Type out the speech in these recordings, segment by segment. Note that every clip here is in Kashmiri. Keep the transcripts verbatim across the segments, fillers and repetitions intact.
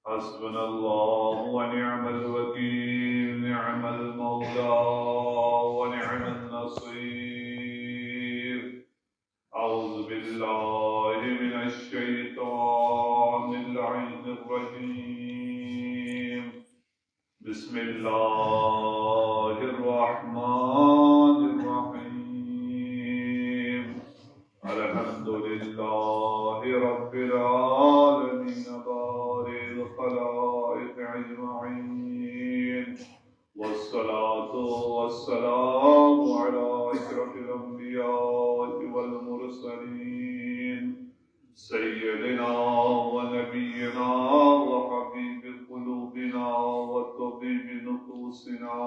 حسبنا الله ونعم الوكيل، نعم المولى ونعم النصير. أعوذ بالله من الشيطان اللعين الرجيم. بسم الله الرحمن الرحيم. الحمد لله رب العالمين، بارئ الخلائق أجمعين، والصلاة والسلام على أشرف الأنبياء والمرسلين، سيدنا ونبينا وحبيب قلوبنا وطبيب نفوسنا،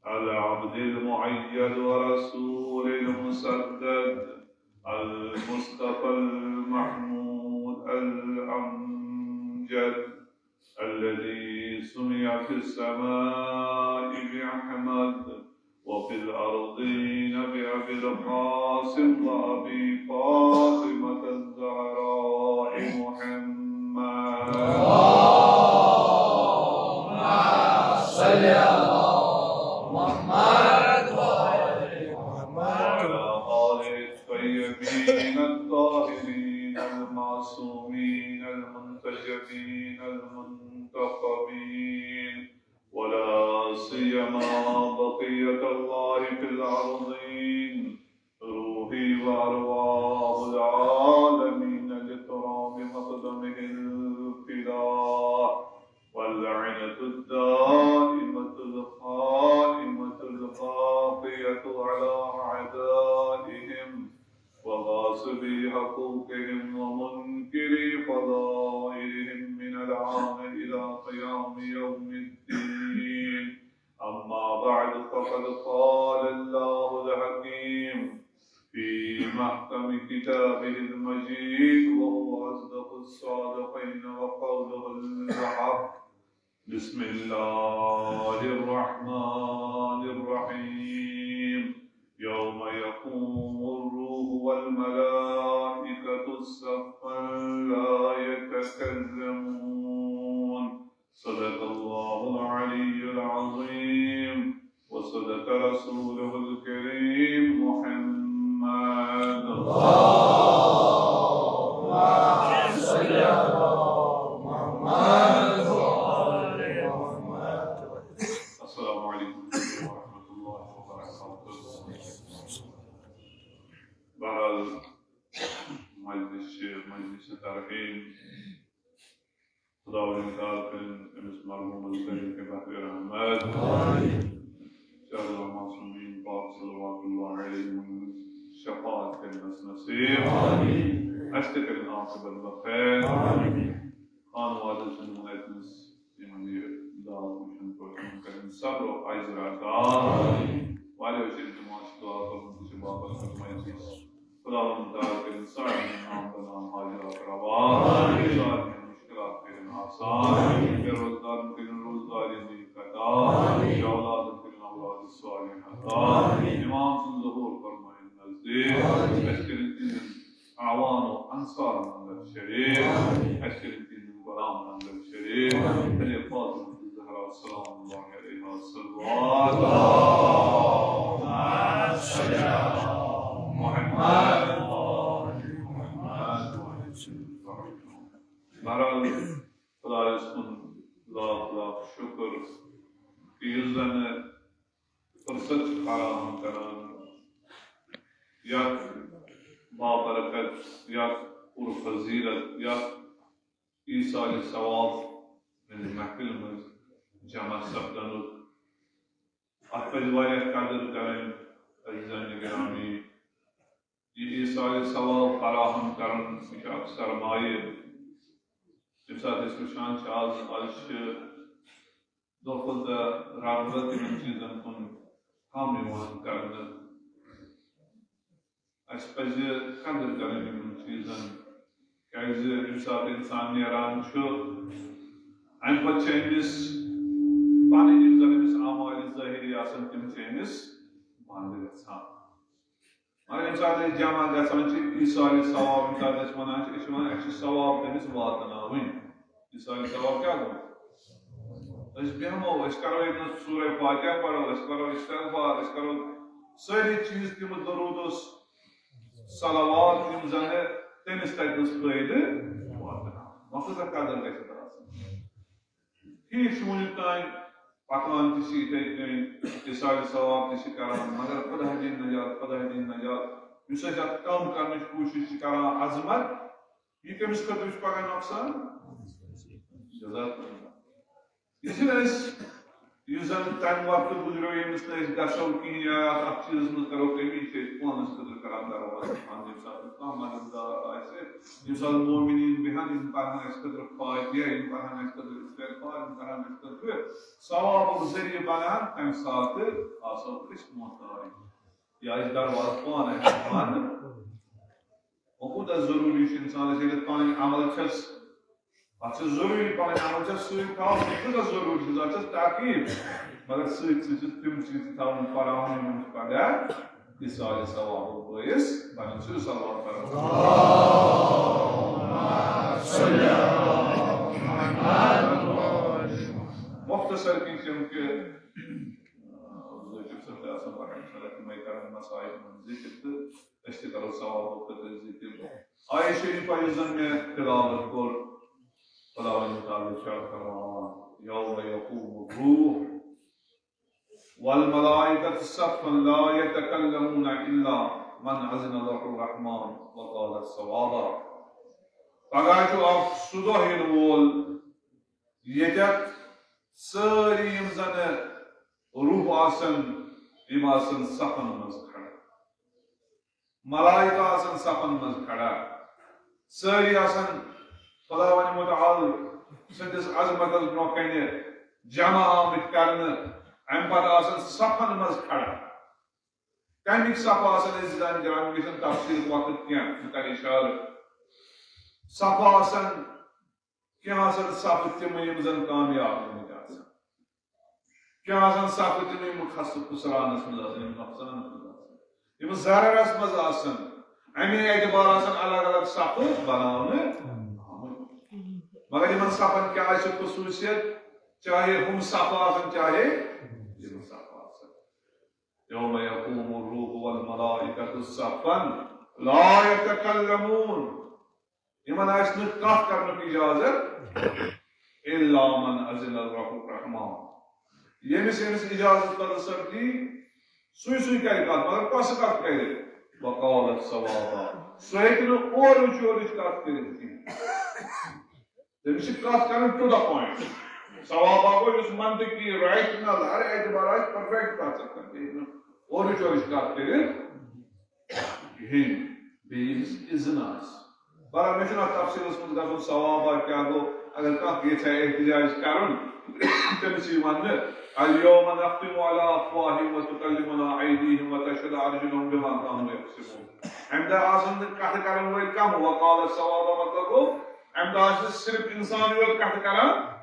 العبد المؤيد ورسول المسدد، المصطفى المحمود الأمجد، الذي سمي في السماء بأحمد، وفي الأرضين بأبي القاسم وأبي فاطمة الزهراء محمد. اللهم صل على محمد وآل محمد. وعلى آله الطيبين الطاهرين المعصومين المنتجبين المنتخبين، ولا سيما بقية الله في الأرضين، روحي وأرواح العالمين لكرام مقدمه الفداء، واللعنة الدائمة القائمة الباقية على أعدائهم وغاصبي حقوقهم ومنكري فضائلهم من الآن إلى قيام يوم الدين. أما بعد، فقد قال الله الحكيم في محكم كتابه المجيد، وهو أصدق الصادقين وقوله الحق. بسم الله الرحمن الرحيم. يوم يقوم الروح والملائكة صفا لا يتكلمون. صدق الله العلي العظيم وصدق رسوله الكريم محمد. اللهم صل على محمد وآل محمد. السلام عليكم ورحمة الله وبركاته. بہرحال، مجلس چھِ مجلس ترحیم۔ خداوند تعالیٰ کٔرِن أمِس مرحوٗمس ذٔریعہٕ کہِ بحر رحمت۔ آمین۔ شہداء معصومین پاک صلوات اللہ علیہم ہٕنٛز شفاعت کٔرِنَس نصیب۔ آمین۔ اَسہِ تہِ کٔرِن عاقبت بخیر۔ آمین۔ خانوادٕ چھِ یِمن اَتہِ نَس یِمن یہِ دعوت وٕچھُن پٲٹھۍ یِمن کٔرِن صبر و عجز عطا۔ آمین۔ واریاہو چھِ التماس دعا کوٚرمُت، یہِ چھِ واپس مجلس۔ خداوند تعالیٰ کٔرِن سارنٕے نام بنام حاجات روا۔ آمین۔ سارنٕے مشکلات کٔرِن آسان۔ آمین۔ بے روزگارن کٔرِن روزگاری دِنۍ عطا۔ آمین۔ بے اولادن کٔرِن اولاد صالح عطا۔ آمین۔ امام سُنٛد ظہور فرمٲیِن نزدیٖک۔ آمین۔ اَسہِ کٔرِن تِہنٛدٮ۪ن اعوان و انصارن اندر شریک۔ آمین۔ اَسہِ کٔرِن تِہنٛدٮ۪ن غلامن اندر شریک۔ آمین۔ خلیفہ فاطمہ الزہرا سلام اللہ علیہا صلوات۔ اللهم صل على محمد وآل محمد وسلم۔ بہرحال، خدایس کُن لاکھ لاکھ شُکر کہِ یُس زن فرصت چھُ فراہم کران یتھ بابرکت، یتھ پرفضیلت، یتھ ایصال ثواب ہٕنٛزِ محفلہِ منٛز جمع سپدنُک۔ اتھ پزِ واریاہ قدر کرٕنۍ، عزیزانِ گرامی۔ یہِ ایصال ثواب فراہم کرُن، یہِ چھُ اکھ سرمایہِ۔ ییٚمہِ ساتہٕ أسۍ وٕچھان چھِ، آز، آز چھِ دۄہ کھۄتہٕ دۄہ رغبت یِمن چیٖزن کُن کم یِوان کرنہٕ۔ اَسہِ پَزِ قدٕر کَرٕنۍ یِمَن چیٖزَن، کیٛازِ ییٚمہِ ساتہٕ اِنسان نیران چھُ، اَمہِ پَتہٕ چھِ أمِس پَنٕنۍ یِم زَن أمِس اعمالِ ظٲہِری آسَن، تِم چھِ أمِس بنٛد گژھان۔ مگر ییٚمہِ ساتہٕ أسۍ جمع گژھان چھِ، ایصالِ ثواب، ییٚمہِ ساتہٕ أسۍ وَنان چھِ، أسۍ چھِ وَنان، اَسہِ چھِ ثواب تٔمِس واتناوٕنۍ۔ مثال ثواب کیٛاہ گوٚو؟ أسۍ بیٚہمو، أسۍ کرو ییٚتہِ نَس سورہ فاتحہ پرو، أسۍ کرو استغفار، أسۍ کرو سٲری چیٖز تِم درود و صلوات یِم زَن تٔمِس تَتہِ نَس فٲیدٕ واتناوَن۔ مۄختصر قدر گژھِ اَتھ آسٕنۍ۔ ٹھیٖک چھُ، وُنیُک تام پکان تہِ چھِ یِتھَے کٔنۍ، اِیصال ثواب تہِ چھِ کران، مگر خۄداے دِیِن نجات، خۄداے دِیِن نجات۔ یُس أسۍ اَتھ کم کرنٕچ کوٗشِش چھِ کران، عظمت، یہِ کٔمِس خٲطرٕ چھُ پگاہ نۄقصان؟ جزاک اللہ۔ یہِ چھِنہٕ أسۍ، یُس زن تَمہِ وقتہٕ گُزریو، ییٚمِس نہٕ أسۍ گژھو کِہیٖنۍ یا اَتھ، اَتھ چیٖزس منٛز کرو کٔمی، چھِ أسۍ پانس خٲطرٕ کران دروازٕ بنٛد۔ ییٚمہِ ساتہٕ کانٛہہ مددگار آسہِ، ییٚمہِ ساتہٕ مومنیٖن بیٚہن، یِم پرہن اَسہِ خٲطرٕ فاتحہ، یِم پرہن اَسہِ خٲطرٕ استغفار، یِم پرہن اَسہِ خٲطرٕ ثوابُک ذٔریعہٕ بنان، تَمہِ ساتہٕ آسو أسۍ محتاج۔ یا أسۍ دروازٕ پانہٕ بنٛد۔ وۄنۍ کوٗتاہ ضروٗری چھُ اِنسانَس، ییٚلہِ پَنٕنۍ عمل چھَس، اَتھ چھِ ضروٗری پَنٕنۍ عمل چھَس سۭتۍ تھاوٕنۍ، یہِ کۭژاہ ضروٗری چھِ، اَتھ چھَس تاکیٖد، مگر سۭتۍ سۭتۍ چھِ تِم چیٖز تہِ تھاوٕنۍ فراہم، یِم چھِ پَگاہ اِیصال ثوابُک بٲعث بَنان۔ صلوات پَرو۔ مۄختصر کینٛہہ، چونکہ، آ، ذٲکِر صٲب چھِ آسان پَران، اِنشاءاللہ تِمَے کَرَن مصائب ہُنٛد ذِکِر تہٕ أسۍ تہِ کرو ثوابُک تہٕ ذِکِر۔ آیہِ شریفہ یُس زن مےٚ تلاوت کوٚر، خداوند متعال ارشاد فرماوان، یوم یقوم الروح والملائکۃ صفا لا یتکلمون الا من اذن لہ الرحمن وقال صوابا۔ پگاہ چھُ اکھ سُہ دۄہ یِنہٕ وول، ییٚتٮ۪تھ سٲری یِم زن روح آسن، یِم آسن صفن منٛز کھڑا۔ ملائکہ آسن صفن منٛز کھڑا، سٲری آسن خداوند متعال سٕنٛدِس عظمتس برونٛہہ کنہِ جمع آمٕتۍ کرنہٕ۔ امہِ پتہٕ آسن صفن منٛز کھڑا۔ کمیُک صف آسن أسۍ زن گران گژھن تفصیل وقت کینٛہہ، بہٕ کرٕ اشارٕ۔ صف آسن کینٛہہ آسن صفہٕ تِم یِم زن کامیاب گٔمٕتۍ آسن۔ کینٛہہ آسن صفہٕ تِم یِم خس-، خسرانس منٛز آسن، یِم نۄقصانس منٛز آسن، یِم ضررس منٛز آسن۔ امی اعتبار آسن الگ الگ صفہٕ بناونہٕ آمٕتۍ۔ مگر یِمن صفن کیٛاہ آسہِ خصوٗصیت؟ چاہے ہُم صفہٕ آسن، چاہے یِم صفہٕ آسن۔ یوم یقوم الروح والملائکۃ صفا لا یتکلمون۔ یِمن آسہِ نہٕ کتھ کرنُک اجازت، الا من اذن لہ الرحمن، ییٚمِس، ییٚمِس اجازت خۄدا صٲب دی، سُے سُے کرِ کتھ، مگر کۄس کتھ کرِ؟ وقال صوابا، سُہ ہیٚکہِ نہٕ اورٕچ یورٕچ کتھ کٔرِتھ کینٛہہ۔ تٔمِس چھِ کتھ کرٕنۍ to the point۔ صوابا گوٚو یُس منطقی، rational، ہر اعتبار آسہِ perfect کتھ کرٕنۍ، بیٚیہِ نہٕ اورٕچ یورٕچ کتھ کٔرِتھ کِہیٖنۍ۔ بیٚیہِ ییٚمِس اذن آسہِ۔ بہرحال، مےٚ چھُنہٕ اتھ تفصیٖلس منٛز گژھُن، صوابا کیٛاہ گوٚو۔ اگر کانٛہہ یژھِ ہا احتجاج کرُن، تٔمِس یی وننہٕ، الیوم نختم علی افواہہم وتکلمنا ایدیہم وتشہد ارجلہم بما کانوا یکسبون۔ امہِ دۄہ آسن نہٕ کتھٕ کرن وٲلۍ کم، وقال صوابا مطلب گوٚو، امہِ دۄہ آسہِ صرف انسان یوت کتھٕ کران۔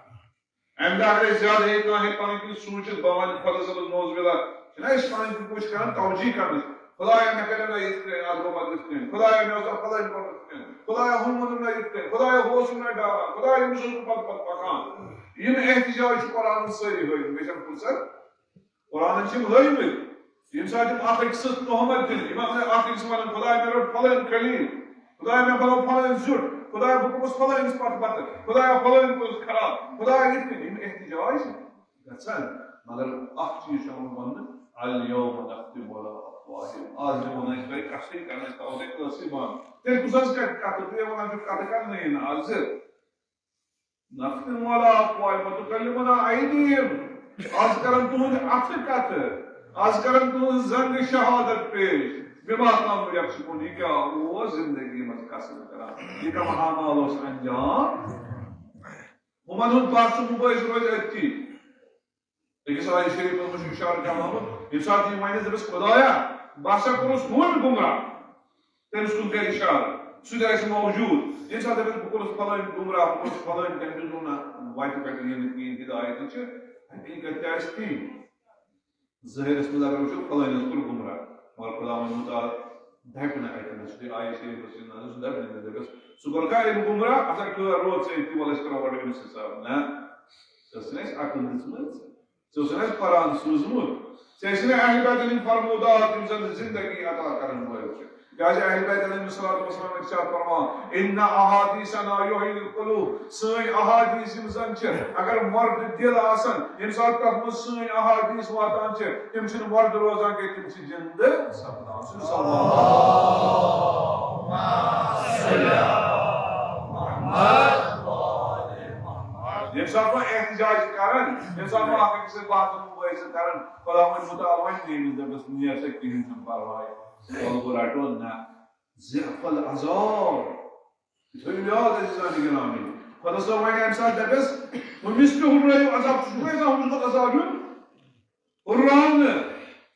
امہِ دۄہ اگر أسۍ زیادٕ ہیٚکہِ کانٛہہ ہیٚکہِ پنٕنۍ کِنۍ سوٗنٛچِتھ، بہٕ ونہٕ خۄدا صٲبس نوز باللہ، چھِنہ أسۍ پنٕنۍ کِنۍ کوٗشِش کران توجیہ کرنٕچ، خدایا مےٚ کریو نہ یِتھ کٔنۍ، اتھ گوٚو پتہٕ یِتھ کٔنۍ، خدایا مےٚ اوس نہ فلٲنۍ کوٚرمُت یِتھ کٔنۍ، خدایا ہُم ووٚنُم نہ یِتھ کٔنۍ، خدایا ہُہ اوسُم نہ ڈاران، خدایا أمِس اوسُم پتہٕ پتہٕ پکان۔ یِم احتجاج چھِ قرآنن سٲری ہٲومٕتۍ، مےٚ چھَنہٕ فرصت۔ قرآنن چھِ یِم ہٲومٕتۍ۔ ییٚمہِ ساتہٕ یِم اکھ أکۍ سٕنٛز تہمت دِنۍ، یِم اکھ أکۍ سٕنٛز ونان، خدایا مےٚ روٚٹ فلٲنۍ خلیل، خدایا مےٚ بنوو فلٲنۍ زیُٹھ، خدایا بہٕ گوٚمُت فلٲنِس پتہٕ پتہٕ، خدایا فلٲنۍ گوٚژھ خراب، خدایا یِتھ کٔنۍ، یِم احتجاج گژھن۔ مگر اکھ چیٖز چھُ یِوان وننہٕ، الیوم نختم علی افواہہم، آز دِمو نہٕ أسۍ تۄہہِ کتھٕے کرنہٕ، أسۍ تھاوو تۄہہِ کٲنٛسٕے بنٛد۔ تیٚلہِ کُس حظ کرِ کتھٕ؟ تُہۍ وَنان چھِو کتھٕ کرنٕے نہٕ آز۔ نختم علی افواہہم وتکلمنا ایدیہم۔ آز کرن تُہنٛدِ اَتھٕ کتھٕ، آز کرن تُہنٛز زنٛگہٕ شہادت پیش۔ بما کانوا یکسبون، یہِ کیٛاہ اوس زندگی منٛز کسب کران، یہِ کم اعمال اوس انجام۔ ہُمن ہُنٛد بحث و مباحثہٕ روزِ أتھی۔ أکِس آیہِ شریٖفس منٛز چھُ اِشارٕ کرنہٕ آمُت، ییٚمہِ ساتہٕ یِم وَنہِ دَپٮ۪س، خدایا، بہٕ ہسا کوٚرُس ہُمن گمراہ، تٔمِس کُن کرِ اِشارٕ، سُہ تہِ آسہِ موجوٗد۔ ییٚمہِ ساتہٕ دَپٮ۪س، بہٕ کوٚرُس فلٲنۍ گمراہ، بہٕ کوٚرُس فلٲنۍ، تٔمۍ دیُت نہٕ وَتہِ پٮ۪ٹھ یِنہٕ کِہیٖنۍ، ہدایت چھِ، حقیٖقت تہِ آسہِ تی۔ ظٲہِرس منٛز اگر وٕچھو، فلٲنۍ حظ کوٚر گمراہ، مگر خداوند مُتعال دَپہِ نہٕ اَتہِ نَس، یہِ آیہِ شریٖفَس یہِ نظر، سُہ دَپہِ نہٕ، مےٚ دَپٮ۪س، "ژٕ کوٚرکھا أمۍ گُمراہ؟ اَتھ ہا ٹٲر روز ژےٚ أتھی، وَلہٕ أسۍ کَرو گۄڈٕ أمِس حِساب۔" نہ، ژےٚ ٲس نہٕ اَسہِ عقل دِژمٕژ، ژےٚ اوس نہٕ اَسہِ قرآن سوٗزمُت، ژےٚ ٲسۍ نہٕ اہل بیتَن ہٕنٛدۍ فرمودات، یِم زَن زِندگی عطا کَرَن وٲلۍ چھِ۔ کیازِ اہل بیت علیہ الصلوۃ والسلام ارشاد فرمان، "ان احادیثنا یحیی القلوب"، سٲنۍ احادیث یِم زن چھِ، اگر مردٕ دِل آسن، ییٚمہِ ساتہٕ تتھ منٛز سٲنۍ احادیث واتان چھِ، تِم چھِنہٕ مردٕ روزان کینٛہہ، تِم چھِ زندٕ سپدان۔ صلی اللہ علیہ وسلم۔ ییٚمہِ ساتہٕ وۄنۍ احتجاج کران، ییٚمہِ ساتہٕ وۄنۍ اکھ أکِس سۭتۍ بحث مباحثہٕ کران، خداوند متعال وۄنۍ نہٕ أمِس دپس، "نیر سا، کِہیٖنۍ چھُنہٕ پرواے، وۄلہٕ بہٕ رٹو نہ۔" ضعف العذاب۔ یہِ تھٲیِو یاد، عزیزان گرامی۔ خۄدا صٲب وَنہِ اَمہِ ساتہٕ دَپٮ۪س، "ہُمِس تہِ ہُررٲیِو عذاب، ژٕ چھُکھ یَژھان ہُمِس گوٚژھ عذاب یُن؟ ہُرراو نہٕ۔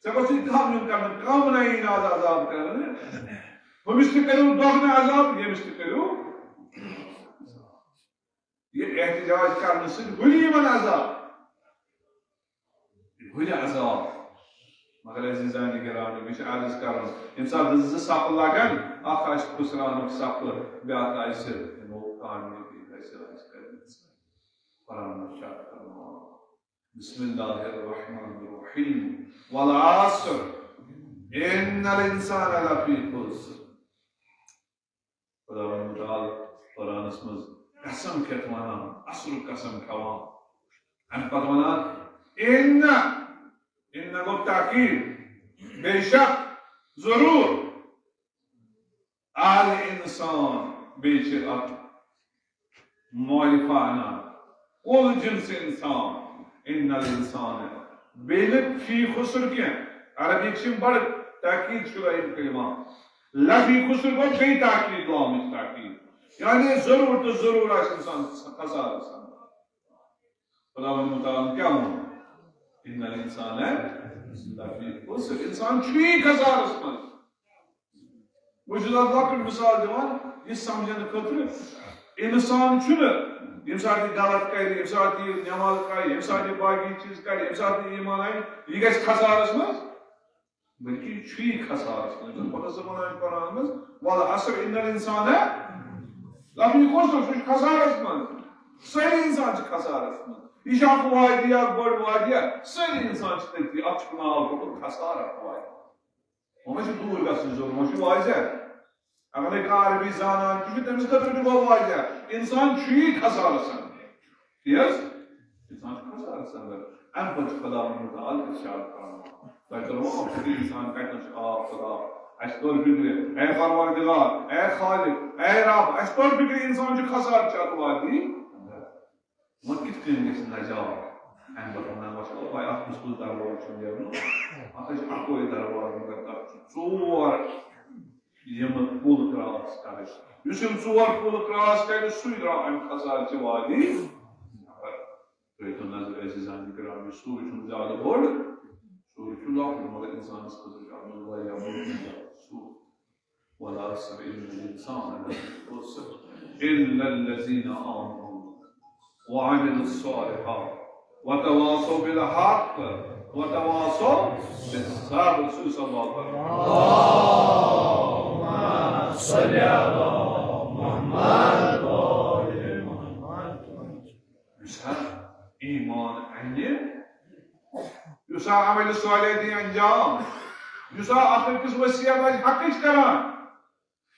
ژےٚ گوٚژھ یہِ کَم یُن کرنہٕ، کَم نہ یی نہٕ آز عذاب کرنہٕ۔ ہُمِس تہِ کٔرِو دۄگنہٕ عذاب، ییٚمِس تہِ کٔرِو۔" یہِ احتجاج کرنہٕ سۭتۍ ہُرِ یِمن عذاب۔ ہُرِ عذاب۔ مگر عزیزان گرامی، مےٚ چھُ عرض کرُن، ییٚمہِ ساتہٕ زٕ صفہٕ لگن، اکھ آسہِ خسرانُک صفہٕ، بیٛاکھ آسہِ یِمو کامیٲبی حٲصِل آسہِ کٔرمٕژ۔ قرآن چھُ فرمان، بسم اللہ الرحمن الرحیم، والعصر، ان الانسان لفی خسر۔ خداوند متعال قرآنس منٛز قسم کھٮ۪تھ ونان، عصرُک قسم کھٮ۪وان۔ امہِ پتہٕ ونان، ان، ان گوٚو تاکید، بے شک، ضرور، الانسان، بیٚیہِ چھِ اتھ معرفہ انان، کل جنس انسان، ان الانسان، بیٚیہِ نہٕ فی خسر کینٛہہ۔ عربی چھِ یِم بڑٕ تاکید چھُ یِم کلمہ۔ لفی خسر گوٚو بیٚیہِ تاکید، لامٕچ تاکید۔ یعنی ضرور تہٕ ضرور آسہِ انسان خسارس اندر۔ خداوند متعال کیٛاہ ووٚن؟ ان الانسان لفی خسر، انسان چھُ یی خسارس منٛز۔ بہٕ چھُس اَتھ لۄکٕٹ مثال دِوان، یہِ سمجھنہٕ خٲطرٕ، اِنسان چھُنہٕ، ییٚمہِ ساتہٕ یہِ غلط کرِ، ییٚمہِ ساتہٕ یہِ نٮ۪ماز کرِ، ییٚمہِ ساتہٕ یہِ باقی چیٖز کرِ، ییٚمہِ ساتہٕ یہِ ایٖمان اَنہِ، یہِ گژھِ خسارس منٛز، بلکہِ یہِ چھُ یی خسارس منٛز۔ یُس خۄدا صٲبُن آسہِ قرآنس منٛز، "والعصر ان الانسان لفی خسر"، سُہ چھُ خسارس منٛز۔ سٲری اِنسان چھِ خسارس منٛز۔ یہِ چھِ اکھ وادی، اکھ بٔڑ وادی، سٲری اِنسان چھِ تٔتھی، اَتھ چھُکھ ناو تھوٚومُت خسارہ وادی۔ وۄنۍ ما چھُ دوٗر گژھنٕچ ضروٗرت، وۄنۍ چھُ واضح۔ اگر نہٕ کانٛہہ عربی زانان تہِ چھُ، تٔمِس خٲطرٕ تہِ گوٚو واضح۔ اِنسان چھُ یی خسارس اندر۔ تی حظ؟ اِنسان چھُ خسارس اندر۔ اَمہِ پتہٕ چھُ خداوند متعال ارشاد فرماوان۔ تۄہہِ توٚروا فِکرِ اِنسان کَتہِ نَس چھُ؟ آ، خدا، اَسہِ توٚر فِکرِ، اے پروردگار، اے خالق، اے رب، اَسہِ توٚر فِکرِ اِنسان چھُ خسارٕ چھُ اَتھ وادی اندر۔ وۄنۍ کِتھ کٔنۍ گژھِ نجات؟ اَمہِ پتہٕ وَنان، وۄنۍ چھِ اَپٲرۍ اَتھ کُس کُس دروازٕ چھُ نیرُن؟ اَتھ حظ چھِ اَکوے دروازٕ، مگر تَتھ چھِ ژور یِم پُل کراس کَرٕنۍ۔ یُس یِم ژور پُل کراس کَرِ، سُے درٛاو اَمہِ خسارٕ چہِ وادی نٮ۪بر۔ ترٛٲوِو نظر عزیزان گرامی، سورُے چھُنہٕ زیادٕ بوٚڑ، سورُے چھُ لۄکُٹ، مگر اِنسانَس خٲطرٕ چھُ اَتھ منٛز واریاہ بوٚڑ سورُے۔ والعصر ان الانسان لفی خسر الا الذين آمنوا وعملوا الصالحات وتواصوا بالحق وتواصوا بالصبر۔ صلی اللہ علیہ وسلم۔ اللهم صل على محمد وآل محمد۔ یُس ہا ایمان اَنہِ، یُس ہا عمل صالح دِیہِ انجام، یُس ہا اکھ أکِس وصیت آسہِ حقٕچ کران،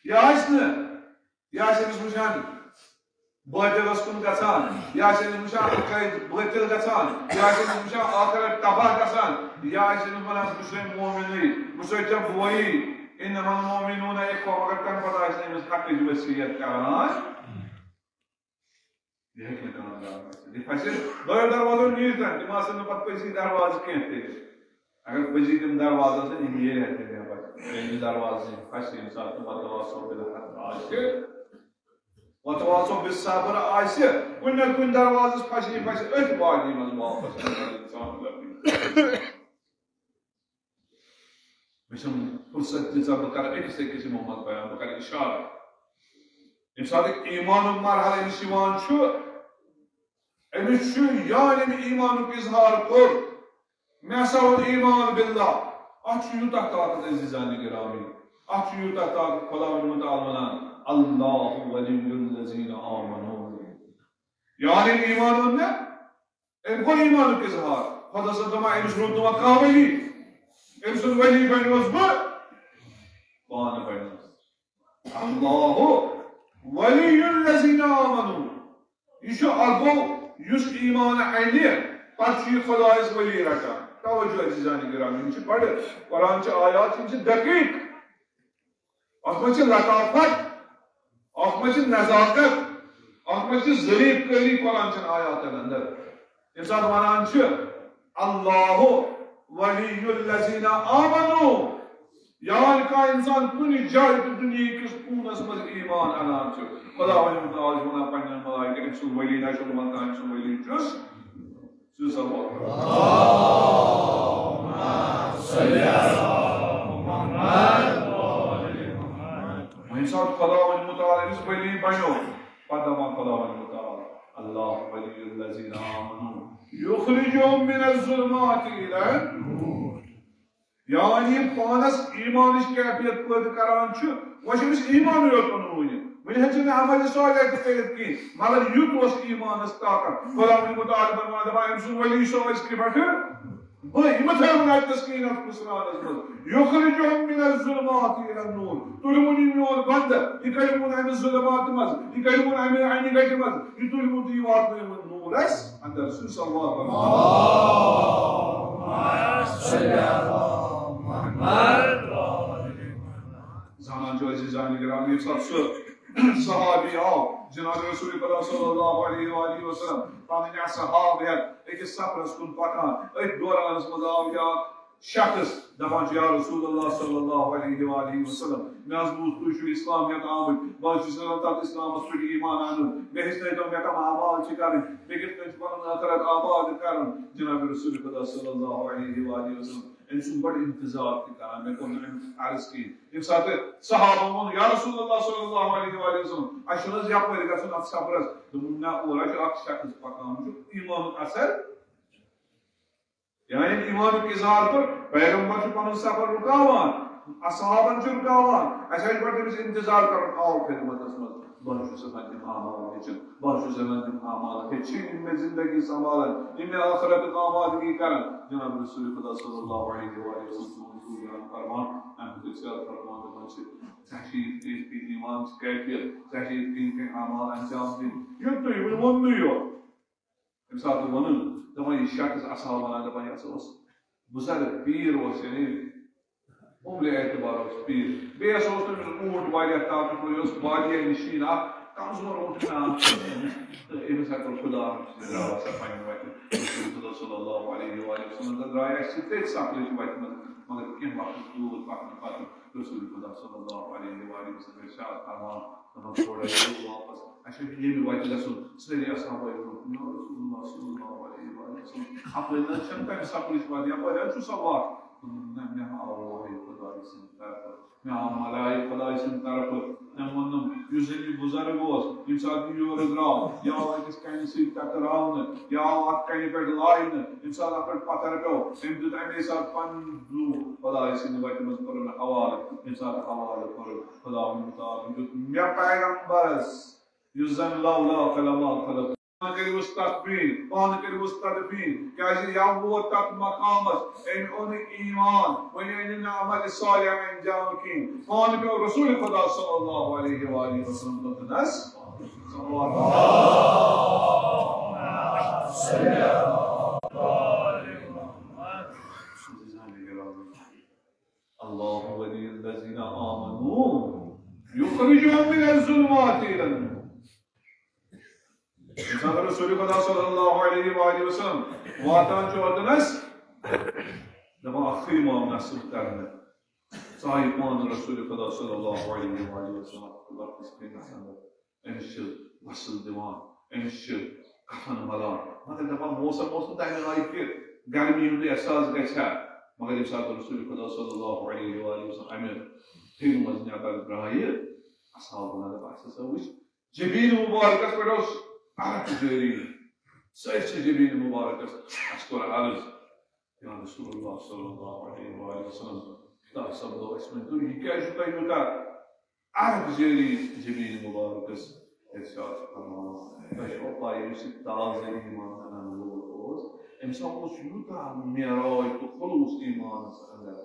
یہِ آسہِ نہٕ، یہِ آسہِ أمِس وٕچھان بٲطلَس کُن گژھان، یہِ آسہِ أمِس وٕچھان حقٲیت بٲطل گژھان، یہِ آسہِ أمِس وٕچھان ٲخرت تباہ گژھان، یہِ آسہِ أمِس وَنان، "بہٕ چھُسے مومنٕے، بہٕ چھُسے ژےٚ بویی، انما المؤمنون اخوہ"، مگر تَمہِ پتہٕ آسہِ نہٕ أمِس حقٕچ وصیت کران۔ یہِ ہیٚکہِ نہٕ کانٛہہ دروازٕ کھٔسِتھ۔ یہِ پھسہِ دۄیو دروازو نیٖرِتھ، تِم آسن نہٕ پتہٕ پٔزی دروازٕ کینٛہہ تہِ۔ اگر پٔزی تِم دروازٕ آسن، یِم نیرِ ہا تیٚلہِ نٮ۪بر۔ ییٚلہِ یہِ دروازٕ نِش پھسہِ، ییٚمہِ ساتہٕ نہٕ وتواصو بالحق آسہِ، وتواصو بالصبر آسہِ، کُنہِ نتہٕ کُنہِ دروازس پھسہِ، یہِ پھسہِ أتھۍ وادی منٛز واپس۔ مےٚ چھَم فرصت دِژ، بہٕ کَرٕ أکِس أکِس یِمو منٛز بیان، بہٕ کَرٕ اِشارٕ۔ ییٚمہِ ساتہٕ ایٖمانُک مرحلہٕ أمِس یِوان چھُ، أمِس چھُ یعنی أمۍ ایٖمانُک اظہار کوٚر، مےٚ ہسا اوٚن ایٖمان باللہ۔ اَتھ چھُ یوٗتاہ طاقت عزیزان گرامی۔ اتھ چھُ یوٗتاہ طاقت، خۄداوند متعال ونان، "اللہ ولی الذین آمنوا"۔ یعنی ایمان اوٚن مےٚ، أمۍ کوٚر ایمانُک اظہار۔ خۄدا صٲب دپان، أمِس روٗد نہٕ وۄنۍ کانٛہہ ولی، أمۍ سُنٛد ولی بنیوس بہٕ، پانہٕ بنیوس۔ اللہ ولی الذین آمنوا۔ یہِ چھُ اکھ گوٚو یُس ایمان اَنہِ، پتہٕ چھُ یہِ خۄدایَس ولی رٹان۔ توجہ عزیزان گرامی، یِم چھِ بڑٕ، قرآن چہِ آیات، یِم چھِ دقیق۔ اتھ منٛز چھِ لطافت، اتھ منٛز چھِ نزاکت، اتھ منٛز چھِ ظریف کٲری قرآن چٮ۪ن آیاتن اندر۔ ییٚمہِ ساتہٕ ونان چھِ، "اللہ ولی الذین آمنوا"، یعنی کانٛہہ انسان کُنہِ جایہِ تہِ دُنیہکِس کوٗنس منٛز ایمان انان چھُ، خۄداوند متعال چھُ ونان پننٮ۪ن ملائکن، "أمۍ سُنٛد ولی نہ چھُ، بہٕ ونہٕ تۄہہِ، أمۍ سُنٛد ولی چھُس۔" سُہ سا ووت۔ وۄنۍ ییٚمہِ ساتہٕ خۄداوند متعال أمِس ولی بنیو، پتہٕ دپان خۄداوند متعال، "اللہ ولی الذین آمنوا یخرجهم من الظلمات الی النور"۔ یعنی یہِ پانس ایمانٕچ کیفیت پٲدٕ کران چھُ، وۄنۍ چھُ أمِس ایمانٕے یوت اوٚنمُت وُنہِ۔ وُنہِ ہیٚکہِ نہٕ عمل صالح تہِ کٔرِتھ کینٛہہ، مگر یُتھ اوس ایمانس طاقت۔ خۄداوند متعال فرمان دپان، أمۍ سُنٛد ولی سُہ ٲسۍ کہِ پٮ۪ٹھٕ بہٕ، یِم تھٲوِن اَتہِ تسکیٖن اَتھ قرآنس منٛز۔ یخرجهم من الظلمات الی النور۔ تُلِوُن یہِ میون بندٕ، یہِ کڑِوُن امہِ ظلمات منٛز، یہِ کڑِوُن امہِ انہِ گٹہِ منٛز، یہِ تُلِوُن تہٕ یہِ واتنٲیوُن نورس اندر۔ سُہ صلوات پرناو۔ زانان چھُ عزیزان گرامی، ییٚمہِ ساتہٕ سُہ صحابی آو جناب رسول خدا صلی اللہ علیہ وآلہ وسلم، پنٕنۍ اصحاب ہٮ۪تھ أکِس سفرس کُن پکان۔ أتھۍ دورانس منٛز آو یہِ اکھ شخص، دپان چھُ، "یا رسول اللہ صلی اللہ علیہ وآلہ وسلم، مےٚ حظ بوٗز تُہۍ چھِو اسلام ہٮ۪تھ آمٕتۍ، بہٕ حظ چھُس یژھان تتھ اسلامس پٮ۪ٹھ ایمان انُن، مےٚ ہیٚچھنٲیتو مےٚ کم اعمال چھِ کرٕنۍ، مےٚ کِتھ کٔنۍ چھُ پنُن ٲخرت آباد کرُن؟" جناب رسول خدا صلی اللہ علیہ وآلہ وسلم أمۍ سُنٛد بڑٕ انتظار تہِ کران، مےٚ کوٚر نہٕ أمِس عرض کِہیٖنۍ۔ ییٚمہِ ساتہٕ صحابن ووٚن، "یا رسول اللہ صلی اللہ علیہ وآلہ وسلم، اَسہِ چھُنہٕ حظ یپٲرۍ گژھُن اَتھ سفرس؟" دوٚپُن، "نہ، اورٕ چھُ اکھ شخص پکان، وٕچھِو ایمانُک اثر۔" یعنی ایمانُک اظہار کوٚر، پیغمبر چھُ پنُن سفر رُکاوان، اصحابن چھُ رُکاوان، اَسہِ حظ چھُ گۄڈٕ تٔمِس انتظار کرُن، آو خدمتس منٛز۔ بہٕ حظ چھُس یژھان تِم اعمال ہیٚچھِنۍ، بہٕ حظ چھُس یژھان تِم اعمال ہیٚچھِنۍ، یِم مےٚ زندگی سنبھالن، یِم مےٚ ٲخرتُک آبادگی کرن۔ جناب رسول خدا صلی اللہ علیہ وآلہ وسلم سون رسول کرام فرمان، اَمہِ خٲطرٕ چھِ فرمان دَپان چھِ، ژےٚ چھِ یِتھ کٔنۍ یِتھ کٔنۍ ایمان چھِ کیفیت، ژےٚ چھِ یِتھ کٔنۍ یِتھ کٔنۍ اعمال انجام دِنۍ، یُتُے وۄنۍ ووٚننُے یوت۔ ییٚمہِ ساتہٕ ووٚنُن، دَپان یہِ شخص اصحاب وَنان، دَپان یہِ ہسا اوس بُزرگ، پیٖر اوس، یعنی عمرِ اعتبار اوس پیٖر۔ بیٚیہِ ہسا اوس تٔمِس اوٗنٹ واریاہ طاقتور، یہِ اوس بادیہ نشین اکھ کمزور اوٗنٹ ہنا۔ تہٕ أمِس ہا کوٚر خدا، أمِس درٛاو ہسا پننہِ وتہِ۔ رسول خدا صلی اللہ علیہ وآلہ وسلم ہسا درٛاے اَسہِ سۭتۍ تٔتھۍ سفرٕچ وتہِ منٛز، مگر کینٛہہ وقت دوٗر پکنہٕ پتہٕ رسول خدا صلی اللہ علیہ وآلہ وسلم ارشاد فرمان، دَپان تھوڑا یِیِو واپس، اَسہِ چھُ ییٚمہِ وتہِ گژھُن۔ سٲری اصحاب ٲسۍ برونٛہہ کُن، یا رسول اللہ صلی اللہ علیہ وآلہ وسلم، اپٲرۍ نہ حظ چھَنہٕ تَمہِ سفرٕچ وتھ، یپٲرۍ حظ چھُ سۄ وتھ۔ دوٚپُن، نہ، مےٚ ہاو وحی خۄداے سٕنٛدِ طرفہٕ، مےٚ آو ملائک خۄداے سٕنٛدِ طرفہٕ۔ تٔمۍ ووٚنُم، یُس زَن یہِ بُزرگ اوس، ییٚمہِ ساتہٕ یہِ یورٕ درٛاو، یہِ آو أکِس کَنہِ سۭتۍ ٹکراونہٕ، یہِ آو اَتھ کَنہِ پٮ۪ٹھ لاینہٕ، ییٚمہِ ساتہٕ اَتھ پٮ۪ٹھ پتھر پیوٚو، تٔمۍ دیُت اَمے ساتہٕ پَنُن زُو خۄداے سٕنٛدِ وَتہِ منٛز کوٚرُن حوالہٕ، ییٚمہِ ساتہٕ حوالہٕ کوٚرُن، خۄداوند مُتعالن دیُت مےٚ پیغمبرس، یُس زن لولا لما خلق۔ پانہٕ کٔرِوس تدفین، پانہٕ کٔرِوس تدفین، کیازِ یا ووت تتھ مقامس، أمۍ اوٚن ایمان، وۄنۍ أنۍ نہٕ عمل صالح انجام کِہیٖنۍ۔ پانہٕ پیوٚو رسول خدا صلی اللہ علیہ وآلہ وسلم تُکنس۔ صلوات۔ اللہ ولی الذین آمنوا یخرجهم من الظلمات الی النور۔ ییٚمہِ ساتہٕ رسول خدا صلی اللہ علیہ وآلہ وسلم واتان چھُ اوٚتنس، دَپان، اَکھٕے معاملہ نصب کرنہٕ۔ ژایہِ پانہٕ رسول خدا صلی اللہ علیہ وآلہ وسلم لۄکٹِس خیمس اندر۔ أمِس چھِ غسل دِوان، أمِس چھِ کفن ملان۔ مگر دَپان، موسم اوس نہٕ تَمہِ آیہِ کہِ گرمی ہُنٛد احساس گژھِ ہا۔ مگر ییٚمہِ ساتہٕ رسول خدا صلی اللہ علیہ وآلہ وسلم اَمہِ خیمہٕ منٛز نٮ۪بر درٛایہِ، اصحابن دوٚپ، اَسہِ ہسا وٕچھ جبین مبارکس پٮ۪ٹھ اوس عرق جٲری۔ سٲرسٕے جبین مبارکس۔ اَسہِ کوٚر عرض، یا رسول اللہ صلی اللہ علیہ وآلہ وسلم، تۄہہِ سپدو أسۍ ؤنۍ تو، یہِ کیٛازِ چھُ تۄہہِ یوٗتاہ عرق جٲری زٔمیٖن مُبارکَس؟ ارشاد فرماوان، تۄہہِ چھو پَے، یُس یہِ تازٕ ایمان اَنَن وول اوس، أمۍ سا اوس یوٗتاہ معراج تہٕ خلوص ایمانَس اندر،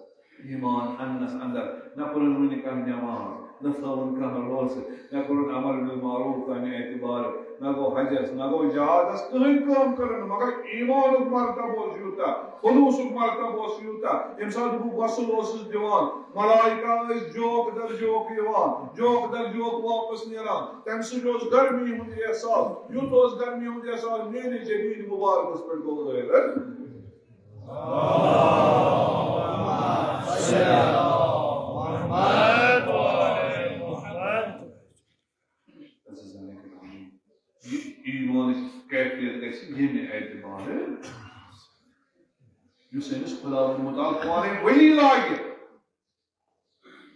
ایمان اَننَس اندر۔ نہ پٔرٕن وٕنہِ کانٛہہ نٮ۪ماز، نہ تھٲوٕن کانٛہہ روزٕ، نہ کوٚرُن امر بالمعروف کانٛہہ اعتبار، نہ گوٚو حجس، نہ گوٚو جہادس، کٕہٕنۍ کٲم کٔرٕن، مگر ایمانُک مرتبہٕ اوس یوٗتاہ، خلوصُک مرتبہٕ اوس یوٗتاہ۔ ییٚمہِ ساتہٕ بہٕ غسل اوسُس دِوان، ملائکہ ٲسۍ جوک در جوک یِوان، جوک در جوک واپس نیران۔ تَمہِ سۭتۍ اوس گرمی ہُنٛد احساس، یُتھ اوس گرمی ہُنٛد احساس، میٲنِس جبین مبارکس پٮ۪ٹھ گوٚو غٲلب۔ عزیزان کرام، یہِ ایمانٕچ کیفیت گژھِ ییٚمہِ اعتبارٕ، یُس أمِس خداوند متعال پانے ولی لاگہِ۔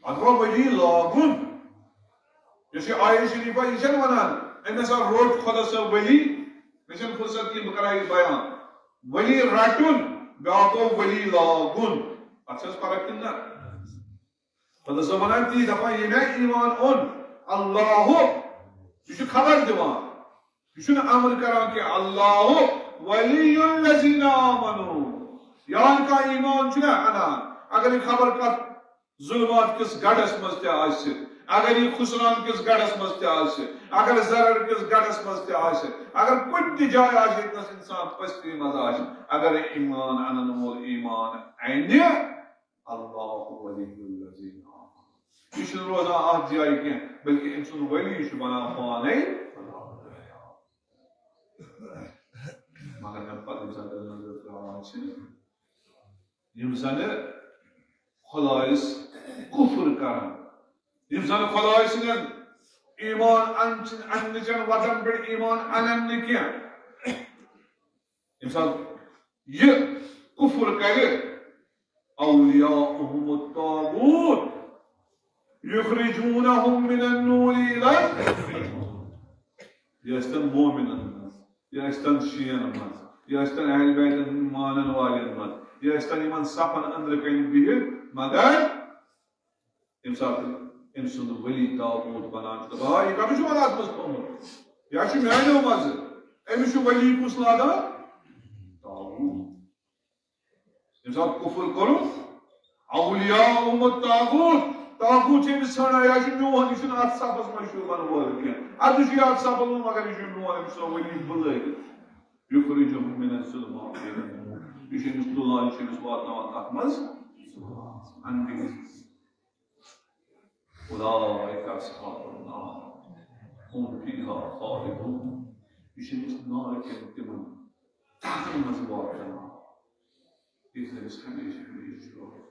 اَتھ گوٚو ولی لاگُن۔ یۄس یہِ آیت شریفہ، یہِ چھَنہٕ وَنان، أمۍ ہسا روٚٹ خۄدا صٲب ولی، مےٚ چھَنہٕ فرصت کینٛہہ، بہٕ کَرٕ ہا یہِ بیان۔ ولی رَٹُن، بیٛاکھ گوٚو ولی لاگُن۔ اَتھ چھِ حظ فرق کِنہٕ نہ؟ خۄدا صٲب وَنان تی، دَپان، ییٚمۍ ایمان اوٚن، اللہ، یہِ چھُ خبر دِوان، یہِ چھُنہٕ امر کران کینٛہہ۔ اللہ ولی الذین آمنوا۔ یان کانٛہہ ایمان چھُنہ اَنان، اگر یہِ خبر کتھ ظلمات کِس گڑھس منٛز تہِ آسہِ، اگر یہِ خسران کِس گڑھس منٛز تہِ آسہِ، اگر ضرر کِس گڑھس منٛز تہِ آسہِ، اگر کُنہِ تہِ جایہِ آسہِ، ییٚتنس انسان پستی منٛز آسہِ، اگر ایمان انن وول ایمان انہِ، اللہ ولی الذین آمنوا۔ یہِ چھُنہٕ روزان اتھ جایہِ کینٛہہ، بلکہِ أمۍ سُنٛد ولی چھُ بنان پانے۔ مگر اَمہِ پتہٕ ییٚمہِ ساتہٕ نظر ترٛاوان چھِ، یِم زَنہٕ خۄدایَس کُفر کران، یِم زَنہٕ خۄداے سٕنٛدٮ۪ن ایمان اَن-، اَننٕچٮ۪ن وَتَن پٮ۪ٹھ ایمان اَنَن نہٕ کینٛہہ، ییٚمہِ ساتہٕ یہِ کُفر کرِ، اولیاؤہم الطاغوت یخرجونہم من النور الی الظلمات۔ یہِ ٲسۍتن مومنن منٛز، یہِ ٲسۍتن شیعن منٛز، یہِ ٲسۍتن اہل بیتن ہٕنٛدۍ مانن والٮ۪ن منٛز، یہِ ٲسۍتن یِمن صفن أنٛدرٕ کنہِ بِہِتھ، مگر ییٚمہِ ساتہٕ أمۍ سُنٛد ولی طاغوت بنان چھُ، دَپان، "آ، یہِ کَتھ چھُ وَنان اَتھ منٛز تھوٚمُت؟ یہِ ہا چھُ میٛانیو منٛزٕ۔ أمِس چھُ ولی کُس لاگان؟ طاغوت۔" ییٚمہِ ساتہٕ کُفُر کوٚرُکھ، اولیاء الطاغوت، طاغوت چھُ أمِس ژھانٛڈان، یہِ ہا چھُ میون، یہِ چھُنہٕ اَتھ صفس منٛز شوٗبَن وول کینٛہہ۔ اَدٕ چھُ یہِ اَتھ صفس منٛز، مگر یہِ چھُ میون، أمِس چھُ ولی بُلٲوِتھ۔ یُخرجہم من الظلمات الی النور۔ یہِ چھُ أمِس تُلان، یہِ چھُ أمِس واتناوان کَتھ منٛز؟ اندگی۔ اولئک اصحاب النار، هم فیہا خالدون۔ یہِ چھُ أمِس نارٕ کٮ۪ن تِمن تَہَن منٛز واتناوان، ییٚتہِ أمِس ہمیشہِ ہمیشہِ چھُ روزُن۔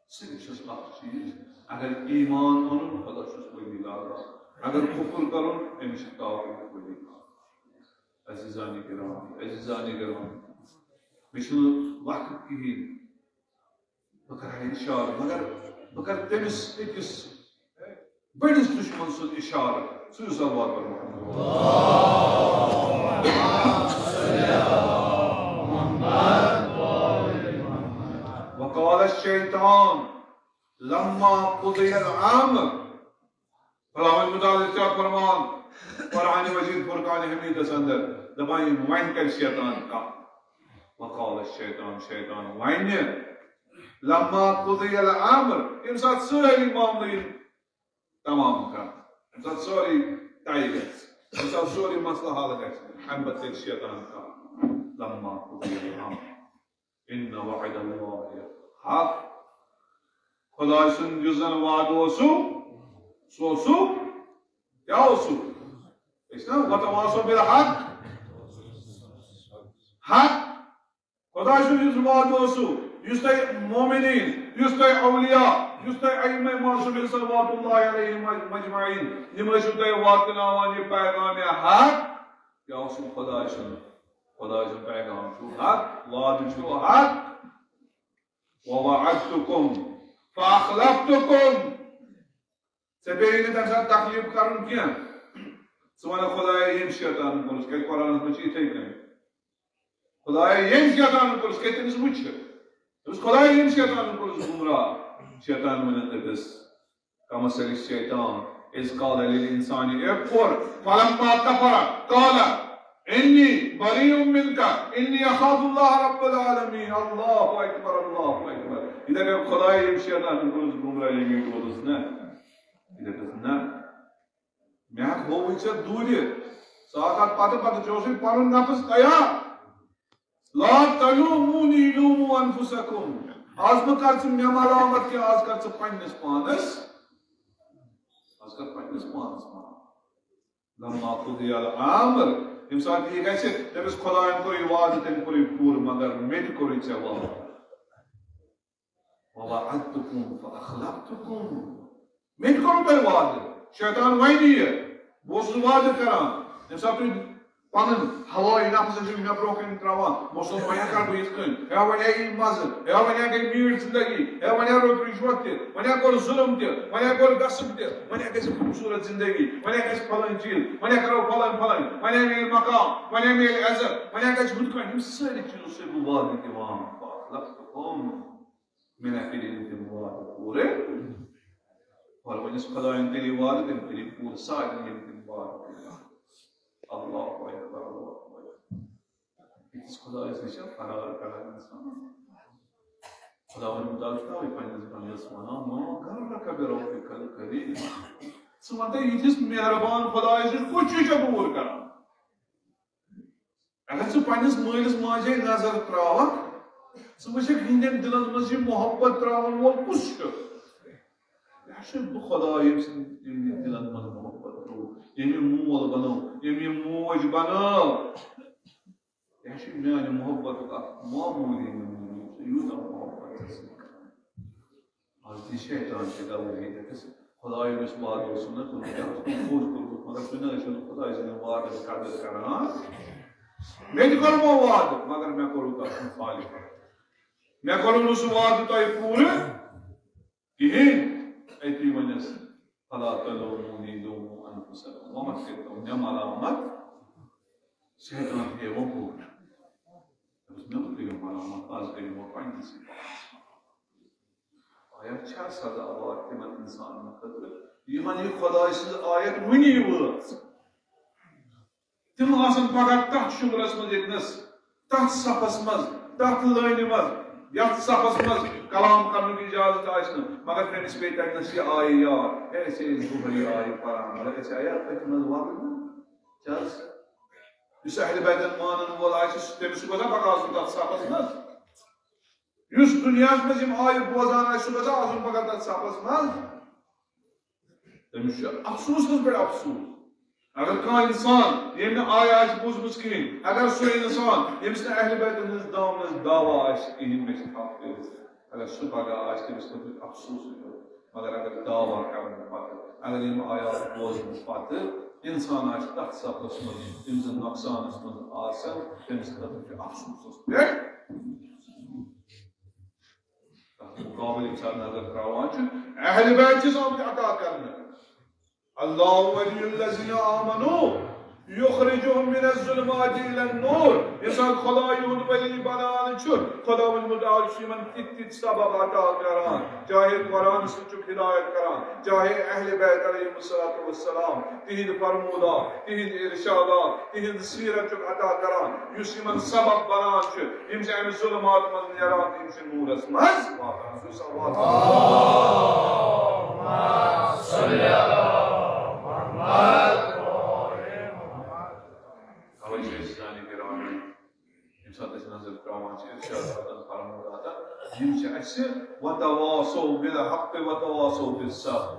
صرف چھُس اکھ چیٖز، اگر ایمان اونُن، خۄدا چھُس ولی لاگان۔ اگر کُفُر کرُن، أمِس چھُ طاغوت ولی لاگان۔ عزیزانِ کرام، عزیزانِ کرام، مےٚ چھُنہٕ وقت کِہیٖنۍ۔ بہٕ کرٕ ہا اِشارٕ، مگر بہٕ کرٕ تٔمِس أکِس بٔڑِس دُشمن سُنٛد اِشارٕ۔ سُہ یُس صلوات پرِ محمد۔ وقال الشیطان لما قضی الامر۔ خداوند متعال ارشاد فرمان قرآن مجید فرقان حمیدس اندر، دپان، یِم وۄنۍ کرِ شیطان کتھ۔ وقال الشیطان، شیطان ونہِ، لما قضی الامر، ییٚمہِ ساتہٕ سٲری معاملہٕ یِم تمام کتھ، ییٚمہِ ساتہٕ سورُے طے گژھِ، ییٚمہِ ساتہٕ سورُے مسلہٕ حل گژھِ، امہِ پتہٕ کرِ شیطان کتھ۔ لما قضی الامر۔ ان وعد اللہ حق۔ خداے سُنٛد یُس زن وعدٕ اوسُو، سُہ اوسُو، کیٛاہ اوسُو؟ أسۍ نا وتواصوا بالحق۔ حق۔ خداے سُنٛد یُس وعدٕ اوسُو، یُس تۄہہِ مومنین، یُس تۄہہِ اولیاء، یُس تۄہہِ ائمہ معصومین صلوات اللہ علیہم مجمعین، یِم ٲسِو تۄہہِ واتناوان یہِ پیغام حق، کیٛاہ اوسُو خداے سُنٛد؟ خداے سُنٛد پیغام چھُ حق، وعدٕ چھُ حق۔ ووعدتکم فاخلفتکم۔ ژےٚ پیٚیہِ نہٕ تَمہِ ساتہٕ تکلیف کرُن کینٛہہ۔ ژٕ وَنکھ، خدایا، ییٚمۍ شیطانن کوٚرُس، کیٛازِ قرآنس منٛز چھِ یِتھَے کٔنۍ۔ خدایا، ییٚمۍ شیطانن کوٚرُس، کیٛازِ تٔمِس وٕچھِ۔ دوٚپُس، خۄدایا، ییٚمۍ شیطانن کوٚرُس گمراہ۔ شیطان وَنان تٔمِس، کمثل الشیطان اذ قال للانسان اکفر فلما کفر قال انی بریء منک انی اخاف اللہ رب العالمین۔ اللہ اکبر، اللہ اکبر۔ یہِ دَپہِ خۄدایا، ییٚمۍ شیطانن کوٚرُس گمراہ، ییٚمۍ ووٚنُس نہ، یہِ دَپٮ۪س نہ، مےٚ ہا ہووُے ژےٚ دوٗرِ۔ ژٕ آکھ اَتھ پتہٕ، پتہٕ ژےٚ اوسُے پنُن نفس تیار۔ لا تلومونی لوموا انفسکم۔ آز مہٕ کر ژٕ مےٚ ملامت کینٛہہ، آز کر ژٕ پننِس پانس، آز کر پننِس پانس ملامت۔ لما قضی الامر، ییٚمہِ ساتہٕ یہِ گژھِ، تٔمِس خۄدایَن کوٚر یہِ وعدٕ، تٔمۍ کوٚر یہِ پوٗرٕ، مگر مےٚ تہِ کوٚرُے ژےٚ وعدٕ۔ ووعدتکم فاخلفتکم۔ مےٚ تہِ کوٚرُو تۄہہِ وعدٕ۔ شیطان وَنہِ یہِ، بہٕ اوسُس وعدٕ کران۔ ییٚمہِ ساتہٕ تُہۍ پنُن ہوٲیی نفس ٲسِو مےٚ برونٛہہ کَنہِ ترٛاوان، بہٕ اوسُس وَنان، کرٕ بہٕ یِتھ کٔنۍ، ہے وۄنۍ ہا یی مزٕ، ہے وۄنۍ ہا گٔے میٖٹھ زندگی، ہے وۄنۍ ہا روٚٹ رِشوت تہِ، وۄنۍ ہا کوٚر ظُلم تہِ، وۄنۍ ہا کوٚر غصب تہِ، وۄنۍ ہا گژھِ خوٗبصوٗرت زندگی، وۄنۍ ہا گژھِ فلٲنۍ چیٖز، وۄنۍ ہا کرو فلٲنۍ فلٲنۍ، وۄنۍ ہا میلہِ مقام، وۄنۍ ہا میلہِ عزت، وۄنۍ ہا گژھِ ہُتھ کٔنۍ۔ یِم سٲری چیٖز اوسُس بہٕ وعدٕ دِوان۔ فاخلفتکم۔ مےٚ نہ کٔرِو نہٕ تِم وعدٕ پوٗرٕ۔ اور وۄنۍ یُس خۄدایَن کٔرِو وعدٕ، تٔمۍ کٔرِو پوٗرٕ سارنٕے یِم تِم وعدٕ کٔرۍ۔ اللہ اکبر، اللہ اکبر۔ أکِس خۄدایَس نِش چھا فرار کران اِنسان؟ خۄداوند مُتعال چھُ تَوَے پنٛنِس بندَس وَنان، "ما غرک بربک الکریم۔" ژٕ وَن تہٕ، یِتھِس مہربان خۄدایَس نِش کُس چیٖز چھُ دوٗر کران؟ اگر ژٕ پننِس مٲلِس ماجہِ نظر تراوکھ، ژٕ وٕچھکھ، یِہنٛدٮ۪ن دِلن منٛز یہِ محبت تراون وول کُس چھُ؟ یہِ چھُ بہٕ خۄدا، ییٚمۍ سٕنٛدۍ، ییٚمۍ یہِ دِلن منٛز محبت ترٛوو، ییٚمۍ یہِ مول بنوو، ییٚمۍ یہِ موج بنٲو۔ یہِ چھُ میانہِ محبتُک اکھ معموٗلی نموٗنہٕ، یُس یوٗتاہ محبت چھُ سۭتۍ کران۔ آز تہِ شیطان چھِ گواہی دِتھ، خۄدایَن یُس وعدٕ اوس نہ کوٚرمُت، یہِ اوس نہٕ پوٗرٕ کوٚرمُت، مگر تُہۍ نہ ٲسِو نہٕ خۄداے سٕنٛدٮ۪ن وعدَن قدٕر کران۔ مےٚ تہِ کوٚرمو وعدٕ، مگر مےٚ کوٚروٕ تَتھ مُخالفت۔ مےٚ کوٚروٕ نہٕ سُہ وعدٕ تۄہہِ پوٗرٕ کِہیٖنۍ۔ أتی وَنٮ۪س، "فلا تلومونی لوموا انفسکم"، وۄنۍ مہ کٔرۍتو مےٚ ملامت، شیطان تہِ ہیٚیہِ وۄنۍ بوٚڑ۔ دوٚپُس، "مےٚ مہ کٔرِو ملامت، آز کٔرِو وۄنۍ پننِسٕے پانَس ملامت۔" آیت چھا سزاوار تِمن اِنسانن خٲطرٕ، یِمن یہِ خۄداے سٕنٛز آیت وُنی وٲژ؟ تِم آسن پگاہ تتھ شُمرس منٛز، ییٚتنس، تتھ صفس منٛز، تتھ لٲنہِ منٛز، یتھ صفس منٛز کلام کرنُک اجازت آسہِ نہٕ، مگر تٔمِس پیٚیہِ تتنس یہِ آیہِ یاد، ہے، أسۍ ٲسۍ دۄہے یہِ آیہِ پران، مگر أسۍ آیہِ أتھۍ منٛز ولنہٕ۔ کیٛازِ؟ یُس اہل بیتن مانن وول آسہِ، سُہ، تٔمِس چھُ گژھان پگاہ آسُن تتھ صفس منٛز۔ یُس دُنیاہَس منٛز یِم آیہِ بوزان آسہِ، سُہ گژھِ آسُن پگاہ تَتھ صفَس منٛز۔ تٔمِس چھُ افسوٗسَس پٮ۪ٹھ افسوٗس۔ اگر کانٛہہ اِنسان، ییٚمۍ نہٕ آیہِ آسہِ بوٗزمٕژ کِہیٖنۍ، اگر سُہ اِنسان، ییٚمِس نہٕ اہلِ بیتَن ہٕنٛز دامنَس دعوا آسہِ کِہیٖنۍ، مےٚ چھِ حق کٔرِتھ، اگر سُہ پگاہ آسہِ، تٔمِس خٲطرٕ چھُ افسوٗسٕے یوت۔ مگر اگر دعوا کرنہٕ پتہٕ، اگر یِم آیات بوزنہٕ پتہٕ اِنسان آسہِ تَتھ صفَس منٛز، یِم زَن نۄقصانَس منٛز آسَن، تٔمِس خٲطرٕ چھُ افسوٗسَس پٮ۪ٹھ۔ تَتھ مُقابلہٕ ییٚمہِ ساتہٕ نظر ترٛاوان چھُ، اہلِ بیت چھِ آمٕتۍ عطا کرنہٕ۔ اللہ ولی الذین آمنوا یخرجہم من الظلمات الی النور۔ ییٚمہِ ساتہٕ خۄداے یِہُنٛد ولی بنان چھُ، خۄداوند مُتعال چھُ یِمن تِتھۍ تِتھۍ سبب عطا کران، چاہے قرآن سۭتۍ چھُکھ ہدایت کران، چاہے اہل بیت علیہم الصلوۃ والسلام، تِہنٛدۍ فرمودات، تِہنٛدۍ ارشادات، تِہنٛز سیرت چھُکھ عطا کران، یُس یِمن سبب بنان چھُ، یِم چھِ امہِ ظلمات منٛز نیران تہٕ یِم چھِ نوٗرس منٛز واتان۔ سُہ صلوات۔ توے چھِ أسۍ سانہِ گرامی ییٚمہِ ساتہٕ أسۍ نظر ترٛاوان چھِ ارشاداتن، فرموداتن، یِم چھِ اَسہِ وتواصوا بالحق وتواصوا بالصبر۔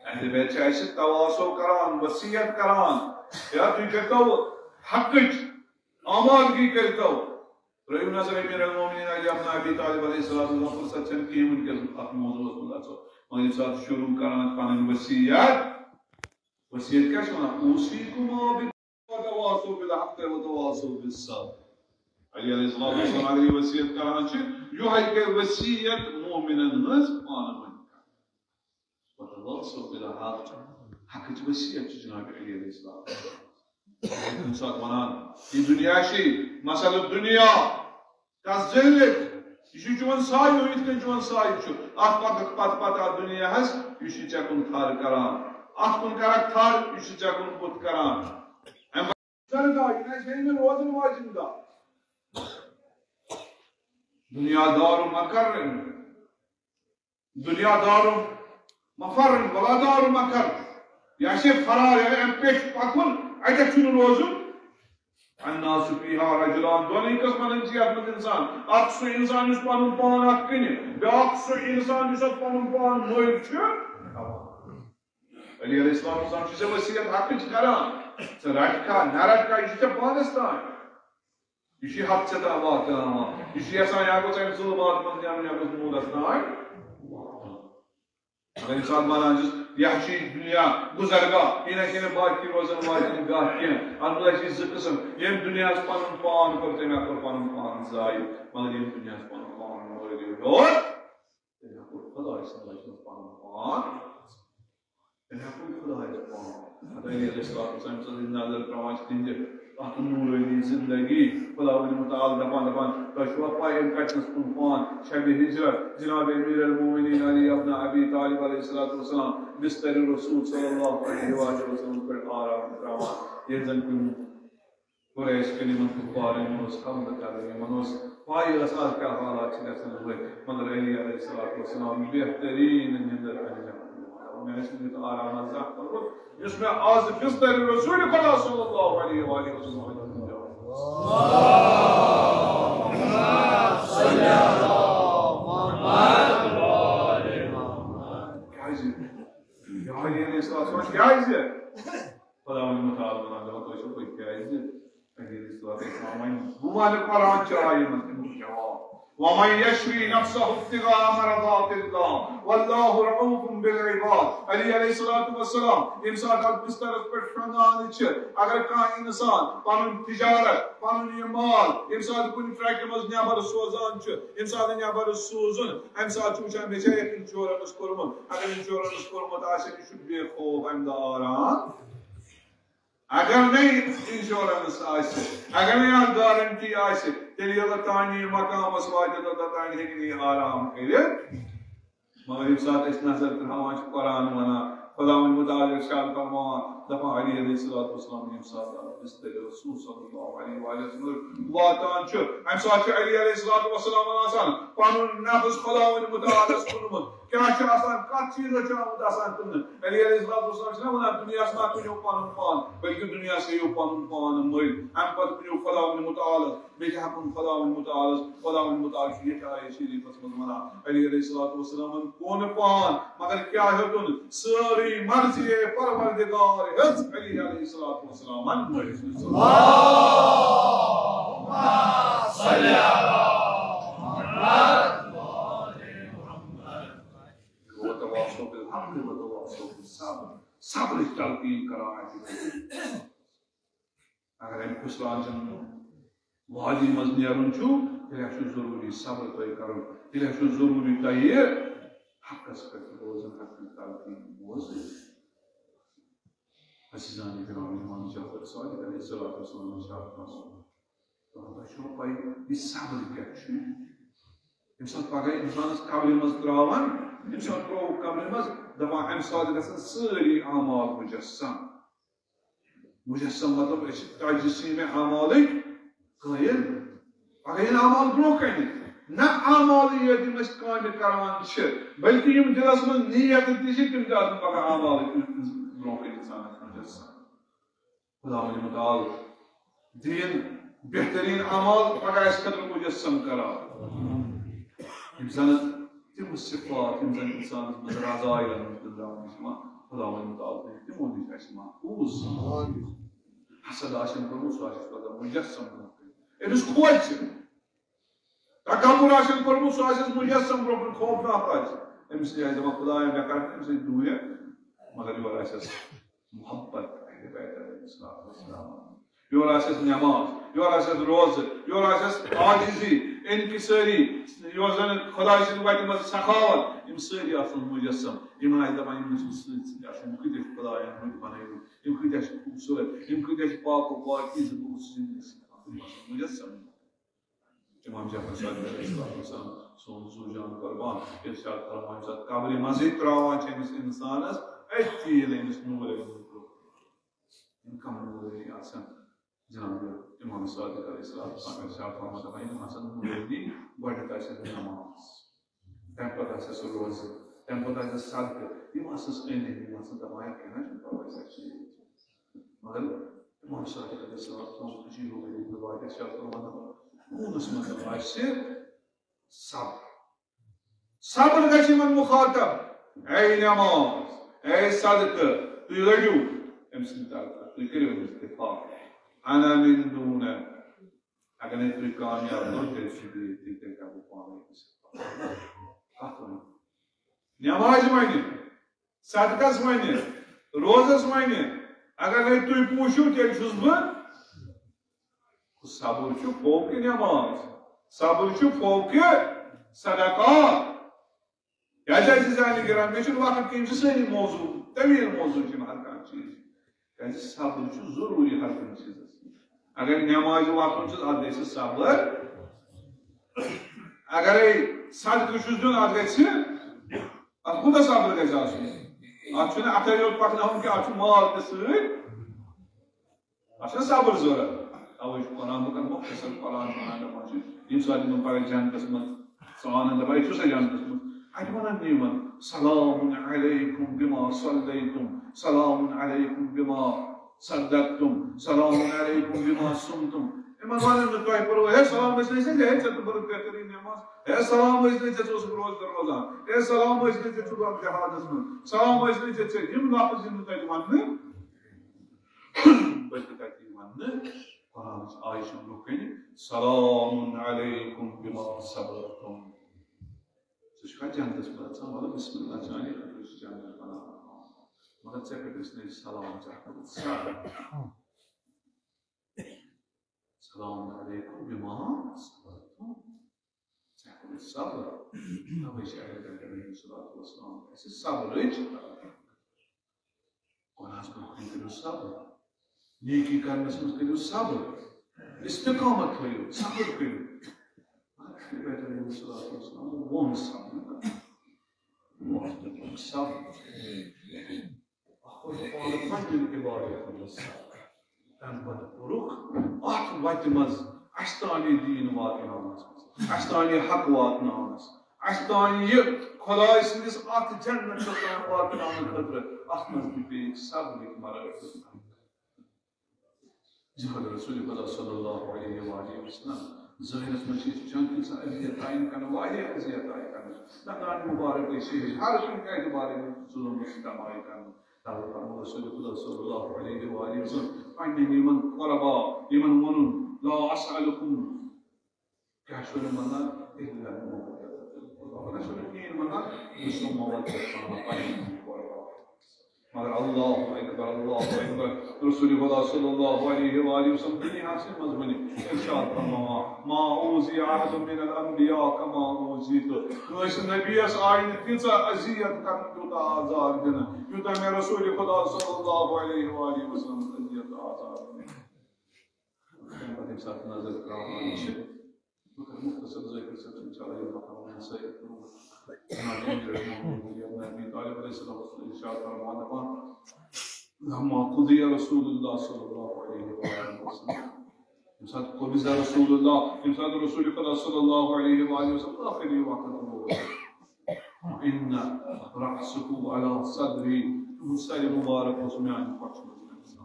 اہلِ بیت چھِ اَسہِ تواصو کران، وصیت کران، یا تُہۍ کٔرۍتو حقٕچ آمادگی کٔرۍتو۔ ترٛٲیِو نظر امیر المومنین علی ابن ابی طالب علیہ الصلوۃ والسلام، فرصت چھَنہٕ کِہیٖنۍ وٕنکیٚس اَتھ موضوعس منٛز اَژو۔ وۄنۍ ییٚمہِ ساتہٕ شروع کران پنٕنۍ وصیت، وصیت کیٛاہ چھِ وَنان؟ اوصیکم وتواصوا بالحق وتواصوا بالصبر۔ علی علیہ الصلوۃ والسلام اگر یہِ وصیت کران چھِ، یِہوٚے گٔے وصیت مومنن ہٕنٛز پانہٕ ؤنۍ۔ وتواصوا بالحق، حقٕچ وصیت چھِ جناب علی علیہ السلام۔ کُنہِ ساتہٕ وَنان، یہِ دُنیا چھِ مثل دُنیا کس ظل، یہِ چھُ چون سایہِ، یِتھ کٔنۍ چون سایہِ چھُ۔ اَتھ پَتہٕ، پَتہٕ، پَتہٕ اَتھ دُنیاہَس، یہِ چھُ ژےٚ کُن تھَر کران۔ اَتھ کُن کَرَکھ تھَر، یہِ چھُ ژےٚ کُن بُتھ کران۔ اَمہِ پَتہٕ زَن گاہ، یہِ نہ چھِ یہِ نہٕ روزَن واجٮ۪ن گاہ۔ دُنیا دار مَکَرٍ، دُنیا دار مَفَرٍ وَلا دار مَکَرٍ۔ یہِ آسہِ فرار، یعنی اَمہِ پیٚٹھۍ پَکُن، اَتٮ۪تھ چھُنہٕ روزُن۔ الناس فیہا رجلان، دۄنٕے قٕسمَن ہٕنٛدۍ چھِ یَتھ منٛز اِنسان۔ اَکھ سُہ اِنسان یُس پَنُن پان اَتھ کٕنہِ، بیٛاکھ سُہ اِنسان یُس اَتھ پَنُن پان مٔلۍ چھُ۔ علی علیہ السلام چھُ ژےٚ وصیت حقٕچ کران، ژٕ رَٹکھا نہ رَٹکھا، یہِ چھُ ژےٚ پانَس تام۔ یہِ چھُ یہِ حق ژےٚ تام واتناوان۔ یہِ چھُ یَژھان یا گوٚژھ اَمہِ ظُلمات منٛز نیرُن، یا گوٚژھ نوٗرَس تام واتُن۔ اگر اِنسان وَنان چھُس، یہِ ہا چھُ یہِ دُنیا گُزرگاہ، یہِ نہ چھِ نہٕ باقٕے روزَن واجٮ۪ن گاہ کینٛہہ۔ اَتھ منٛز ہا چھِ زٕ قٕسٕم۔ ییٚمۍ دُنیاہَس پَنُن پان کوٚر، تٔمۍ ہا کوٚر پَنُن پان ضایع، مگر ییٚمۍ دُنیاہَس پَنُن پان مٲرِو ہیوٚت، تٔمۍ ہا کوٚر خۄداے سٕنٛدِ وجہ منٛز پَنُن پان۔ تیٚلہِ ہٮ۪کو یہِ خۄدایَس پانہٕ۔ پَتہٕ علی علیہ السلام سٕنٛز نظر ترٛاوان چھِ تِہنٛدِ اَتھ نوٗرٲنی زندگی۔ خۄداوندِ مُتعال دَپان، دَپان، تۄہہِ چھُوا پَے أمۍ کَتہِ نَس کُن پان؟ شبِ ہِجرت، جناب امیر المومنین علی ابن ابی طالب علیہ الصلوۃ والسلام بستر رسول صلی اللہ علیہ وآلہ وسلم پٮ۪ٹھ آرام ترٛاوان۔ ییٚلہِ زَن کُنہِ قریش کٮ۪ن یِمن کُفارن یِمن اوس حملہٕ کران، یِمن اوس پَے ٲس آز کیٛاہ حالات چھِ گژھان وٲتۍ، مگر علی علیہ الصلوۃ والسلام بہتریٖن نِندٕر اَنہِ مےٚ۔ مےٚ آسہِ نہٕ یُتھ آرام آز زانٛہہ کوٚرمُت، یُس مےٚ آز بستر رسول خدا صلی اللہ علیہ وآلہ وسلم۔ کیٛازِ؟ یا علی علیہ الصلوۃ والسلام، کیٛازِ؟ خداوند مُتعال وَنان، دَپان، تُہۍ چھِو پٔکۍ کیٛازِ؟ علی علیہ الصلوۃ والسلام وَنہِ، بہٕ وَنہٕ قرآن چہِ آیہِ منٛز تَمیُک جواب۔ وَمَن يَشْرِ نَفْسَهُ ابْتِغَاءَ مَرْضَاتِ اللَّهِ وَاللَّهُ رَءُوفٌ بِالْعِبَادِ۔ علی علیہ الصلوۃ والسلام، ییٚمہِ ساتہٕ اَتھ بِستَرَس پٮ۪ٹھ شۄنٛگان چھِ، اگر کانٛہہ اِنسان پَنُن تِجارت، پَنُن یہِ مال، ییٚمہِ ساتہٕ کُنہِ ٹرٛکہِ منٛز نٮ۪بَر سوزان چھُ، ییٚمہِ ساتہٕ نٮ۪بَر سوزُن، اَمہِ ساتہٕ چھُ وٕچھان، مےٚ چھا یَتھ اِنشورَنٕس کوٚرمُت؟ اگر اِنشورَنٕس کوٚرمُت آسہِ، یہِ چھُ بے خوف، اَمہِ دۄہ آرام۔ اگر نہٕ انشورنس آسہِ، اگر نہٕ اکھ گارنٹی آسہِ، تیٚلہِ یوٚتتھ تام یہِ مقامس واتہِ، توٚتتھ تام ہیٚکہِ نہٕ یہِ آرام کٔرِتھ۔ مگر ییٚمہِ ساتہٕ أسۍ نظر ترٛاوان چھِ، قرآن ونان، خداوند متعال ارشاد فرماوان، دپان، علی علیہ الصلوۃ والسلام، ییٚمہِ ساتہٕ بستر رسول صلی اللہ علیہ وآلہ وسلم واتان چھُ، امہِ ساتہٕ چھُ علی علیہ الصلوۃ والسلام آسان پنُن نفس خداوند متعالس کُنمُت۔ کیٛاہ چھُ آسان؟ کتھ چیٖزس چھُ آمُت آسان کٕننہٕ؟ علی علیہ الصلوۃ والسلام چھِنہ وَنان، دُنیاہَس مہ کٕنِو پَنُن پان، بلکہِ دُنیاہَسٕے یِیِو پَنُن پان مٔلۍ۔ اَمہِ پَتہٕ کٕنِو خداوند مُتعالَس، بیٚیہِ ہٮ۪کُن خداوند مُتعالَس، خداوند مُتعال چھُ ییٚتہِ آیہِ شریٖفَس منٛز وَنان، علی علیہ الصلوۃ والسلامَن کُن پان، مگر کیٛاہ ہیوٚتُن؟ سٲرٕے مرضی پروردگار ہیٚژ علی علیہ الصلوۃ والسلامَن مٔلۍ۔ وتواصوا بالحق وتواصوا بالصبر۔ صبرٕچ تلقین کران آسہِ۔ اگر اَمہِ خسران چن وادی منٛز نیرُن چھُ، تیٚلہِ چھُ ضروٗری صبر تۄہہِ کرُن، تیٚلہِ چھُ ضروٗری تۄہہِ حقس پٮ۪ٹھ روزُن، حقٕچ تلقین بوزٕنۍ۔ عزیزان کرام، امام جعفر صادق علیہ الصلوۃ والسلام چھُ اکھ مسلمان۔ تۄہہِ چھو پَے، یہِ صبر کیٛاہ چھُ؟ ییٚمہِ ساتہٕ پَگاہ اِنسانَس قبرِ منٛز ترٛاوان، ییٚمہِ ساتہٕ ترٛووُکھ قبرِ منٛز، دَپان، اَمہِ ساتہٕ گژھن سٲری اعمال مُجسم۔ مُجسم مطلب، أسۍ چھِ تجسیٖم اعمالٕکۍ قٲیِل۔ پَگاہ یِن اعمال برٛونٛہہ کَنہِ۔ نہ اعمالٕے یٲتۍ یِم أسۍ کامہِ کَران چھِ، بلکہِ یِم دِلَس منٛز نیت تہِ چھِ، تِم تہِ آسَن پَگاہ اعمالٕکۍ برٛونٛہہ کَنہِ اِنسانَس مُجسم۔ خداوند متعال دِیِن بہتریٖن اعمال پگاہ اَسہِ خٲطرٕ مُجسم قرار۔ یِم زن تِم صفات، یِم زن اِنسانس منٛز رذایلن ہٕنٛز گُنجاوش چھِ یِوان، خداوند متعال تھٲیِن تِمو نِش اَسہِ محفوٗظ۔ حسد آسن کوٚرمُت، سُہ آسہِ پگاہ مُجسم برونٛہہ کَنہِ۔ أمِس کھوژِ۔ تکبر آسٮ۪س کوٚرمُت، سُہ آسٮ۪س مُجسم برونٛہہ کُن خوفناک آسہِ۔ أمِس تہِ آسہِ دَپان، خدایا، مےٚ کَر نہٕ أمۍ سۭتۍ دوٗرِ، مگر یورٕ آسٮ۪س محبت اہلِ بیت علیہ الصلوۃ والسلام۔ یورٕ آسٮ۪س نٮ۪ماز، یورٕ آسٮ۪س روزٕ، یورٕ آسٮ۪س عاجزی، انکسٲری، یورٕ زَن خدایہِ سٕنٛدِ وَتہِ منٛز سخاوت، یِم سٲری آسَن مُجسم۔ یِمن آسہِ دَپان، یِم چھِ سۭتۍ سۭتۍ آسان، یِم کۭتیٛاہ چھِ خدایَن رٕتۍ بَنٲومٕتۍ، یِم کۭتیٛاہ چھِ خوٗبصوٗرت، یِم کۭتیٛاہ چھِ پاک و پاکیٖزٕ، بہٕ گوٚژھُس یِہِنٛدِ سۭتۍ آسُن مُجسم۔ امام جعفر صادق علیہ السلام سون زو جان قربان، ارشاد فرماوان، ییٚمہِ ساتہٕ قبرِ منٛزٕے ترٛاوان چھِ أمِس اِنسانَس، أتھی ییٚلہِ أمِس نوٗرِ نوٗر یِم کم نوٗرٲنی آسان۔ جناب امام صادق علیہ السلام ارشاد فرماوان، دَپان، یِم آسان نوٗرٲنی، گۄڈٕنیتھ آسہِ نٮ۪ماز، تَمہِ پتہٕ آسہِ سُہ روزٕ، تَمہِ پتہٕ آسہِ صدقہٕ، یِم آسَس أنٛدۍ أنٛدۍ، یِم آسَن دَپان، ہے، کینٛہہ نہ چھُنہٕ پرواے، سۄ چھِ ییٚتہِ۔ مگر امام صادق علیہ السلام سُنٛد عجیب و غریب روایت ارشاد فرماوان، دَپان، خوٗنَس منٛز آسہِ صبر۔ صبر گژھِ یِمن مخاطب۔ اے نماز، اے صدقہٕ، تُہۍ لٔڑِو أمۍ سٕنٛدِ طرفہٕ، تُہۍ کٔرِو أمِس دِفاع۔ انا من دونک۔ اگر نہٕ تُہۍ کامیاب گوٚو، تیٚلہِ چھُ بِہِتھ، تیٚلہِ کَرٕ بہٕ پانَے أمِس حفاظت۔ کَتھ وَنہٕ؟ نمازِ وَنہِ، صدقس وَنہِ، روزس وَنہِ، اگر نہٕ تُہۍ پوٗشِو، تیٚلہِ چھُس بہٕ۔ صبر چھُ فوقِ نماز، صبر چھُ فوقِ صدقات۔ کیازِ عزیزانِ کرام، مےٚ چھُنہٕ وقت کینٛہہ، یِم چھِ سٲری موضوع، طویل موضوع چھِ یِم ہر کانٛہہ چیٖز۔ کیازِ صبر چھُ ضروٗری ہر کُنہِ چیٖزس۔ اگر نمازِ وقت چھُ، اتھ گژھِ صبر۔ اگرے صدقہٕ چھُس دیُن، اتھ گژھِ، اتھ کوٗتاہ صبر گژھِ آسُن؟ اتھ چھُنہٕ اتھے یوت پکناوُن کینٛہہ، اتھ چھُ مال تہِ سۭتۍ۔ اتھ چھُنہ صبر ضروٗرت۔ توے چھُ قرآن، بہٕ کرٕ مختصر قرآن وَنان، دَپان چھِ، ییٚمہِ ساتہٕ یِمن پگاہ جنتس منٛز ژٕ وَنان، دَپان، یہِ چھُ سا جنتس منٛز؟ اَتہِ وَنان نہٕ یِمن، سلام علیکم بما صلیتم، سلام علیکم بما صدقتم، سلام علیکم بما صمتم۔ یِمن وَنان نہٕ تۄہہِ پٔرو، ہے سلام ٲسۍ نہٕ أسۍ، ہے ژےٚ تہٕ بٔرٕتھ بہتریٖن نماز، ہے سلام ٲسۍ نہٕ ژےٚ، ژٕ اوسُکھ روزدر روزان، ہے سلام ٲسۍ نہٕ ژےٚ، ژٕ گوٚکھ جہادس منٛز، سلام ٲسۍ نہٕ ژےٚ، ژےٚ یِم لفظ یِم نہٕ تَتہِ وَننہٕ۔ بلکہ تَتہِ یِوان نہٕ قرآنٕچ آیہِ چھِ برونٛہہ کَنہِ، سلام علیکم بما صبرتم۔ ژٕ چھُکھا جنتس منٛز اژان؟ وَلہٕ بسم اللہ، چانہِ خٲطرٕ چھُ جنت بناونہٕ آمُت۔ مگر ژےٚ پٮ۪ٹھ گژھِ نہٕ اَسہِ سلام، ژےٚ ہٮ۪کو أسۍ صبر۔ سلام علیکم بما صبرتم۔ ژےٚ کوٚرُتھ صبر۔ توے چھِ اہل بیت علیہم الصلوۃ والسلام اَسہِ صبرٕچ۔ گۄناہَس برونٛہہ کَنہِ کٔرِو صبر۔ نیکی کرنَس منٛز کٔرِو صبر۔ استقامت تھٲیِو، صبر کٔرِو۔ مگر اہل بیت علیہم الصلوۃ والسلام ووٚن صبر۔ ووٚن صبر۔ اکھ اوس پانہٕ پننٮ۪ن عبادتن منٛز صبر۔ تَمہِ پتہٕ کوٚرُکھ اَتھ وَتہِ منٛز اَسہِ تام یہِ دیٖن واتناونَس منٛز، اَسہِ تام یہِ حق واتناونَس، اَسہِ تام یہِ خۄداے سٕنٛدِس اَتھ جنتَس تام واتناونہٕ خٲطرٕ، اَتھ منٛز تہِ پیٚیہِ صبرٕکۍ مراحل۔ جناب رسول خدا صلی اللہ علیہ وآلہ وسلم، ظٲہِرَس منٛز چھِ أسۍ وٕچھان، کۭژاہ اذیت آیہِ کرنہٕ، واریاہ اذیت آیہِ کرنہٕ۔ نہ دانہِ مُبارک ٲسۍ شہیٖد، ہر کُنہِ اعتبارٕ ظُلم و ستم آیہِ کرنہٕ۔ تَوَے فرموو رسول خدا صلی اللہ علیہ وآلہ وسلم پننٮ۪ن یِمن قربا، یِمن ووٚنُن، لا اسألکم، کیٛاہ چھُ نہٕ وَنان؟ الا المودۃ۔ اللہ تعالیٰ چھُ نہٕ کِہیٖنۍ وَنان، یُس نہٕ مودت چھُ آسان پننٮ۪ن قربا۔ مگر اللہ اکبر، اللہ اکبر، رسول خدا صلی اللہ علیہ وآلہ وسلم دُنیاہَس منٛز ؤنِتھ ارشاد فرماوان، ما اوذی احد من الانبیاء کما اوذیت۔ کٲنٛسہِ نبیَس آیہِ نہٕ تیٖژاہ اذیت کرنہٕ، تیوٗتاہ عذاب دِنہٕ، یوٗتاہ مےٚ رسول خدا صلی اللہ علیہ وآلہ وسلم اذیت عذاب دِنہٕ۔ تَمہِ پتہٕ ییٚمہِ ساتہٕ نظر ترٛاوان چھِ، بہٕ کرٕ مختصر ذٲکر صٲب سٕنٛدِ چلو یِم پکاوان سٲری۔ جناب امیر محمد ابن ابی طالب علیہ السلام اوس ارشاد فرماوان، دپان، لما قضی رسول اللہ صلی اللہ علیہ وآلہ وسلم، ییٚمہِ ساتہٕ قبض رسول اللہ، ییٚمہِ ساتہٕ رسول خدا صلی اللہ علیہ وآلہ وسلم ٲخری وقت اوس، ان رأسه علی صدری، تِہُنٛد سرِ مبارک اوس میانہِ کۄٹھِ منٛز۔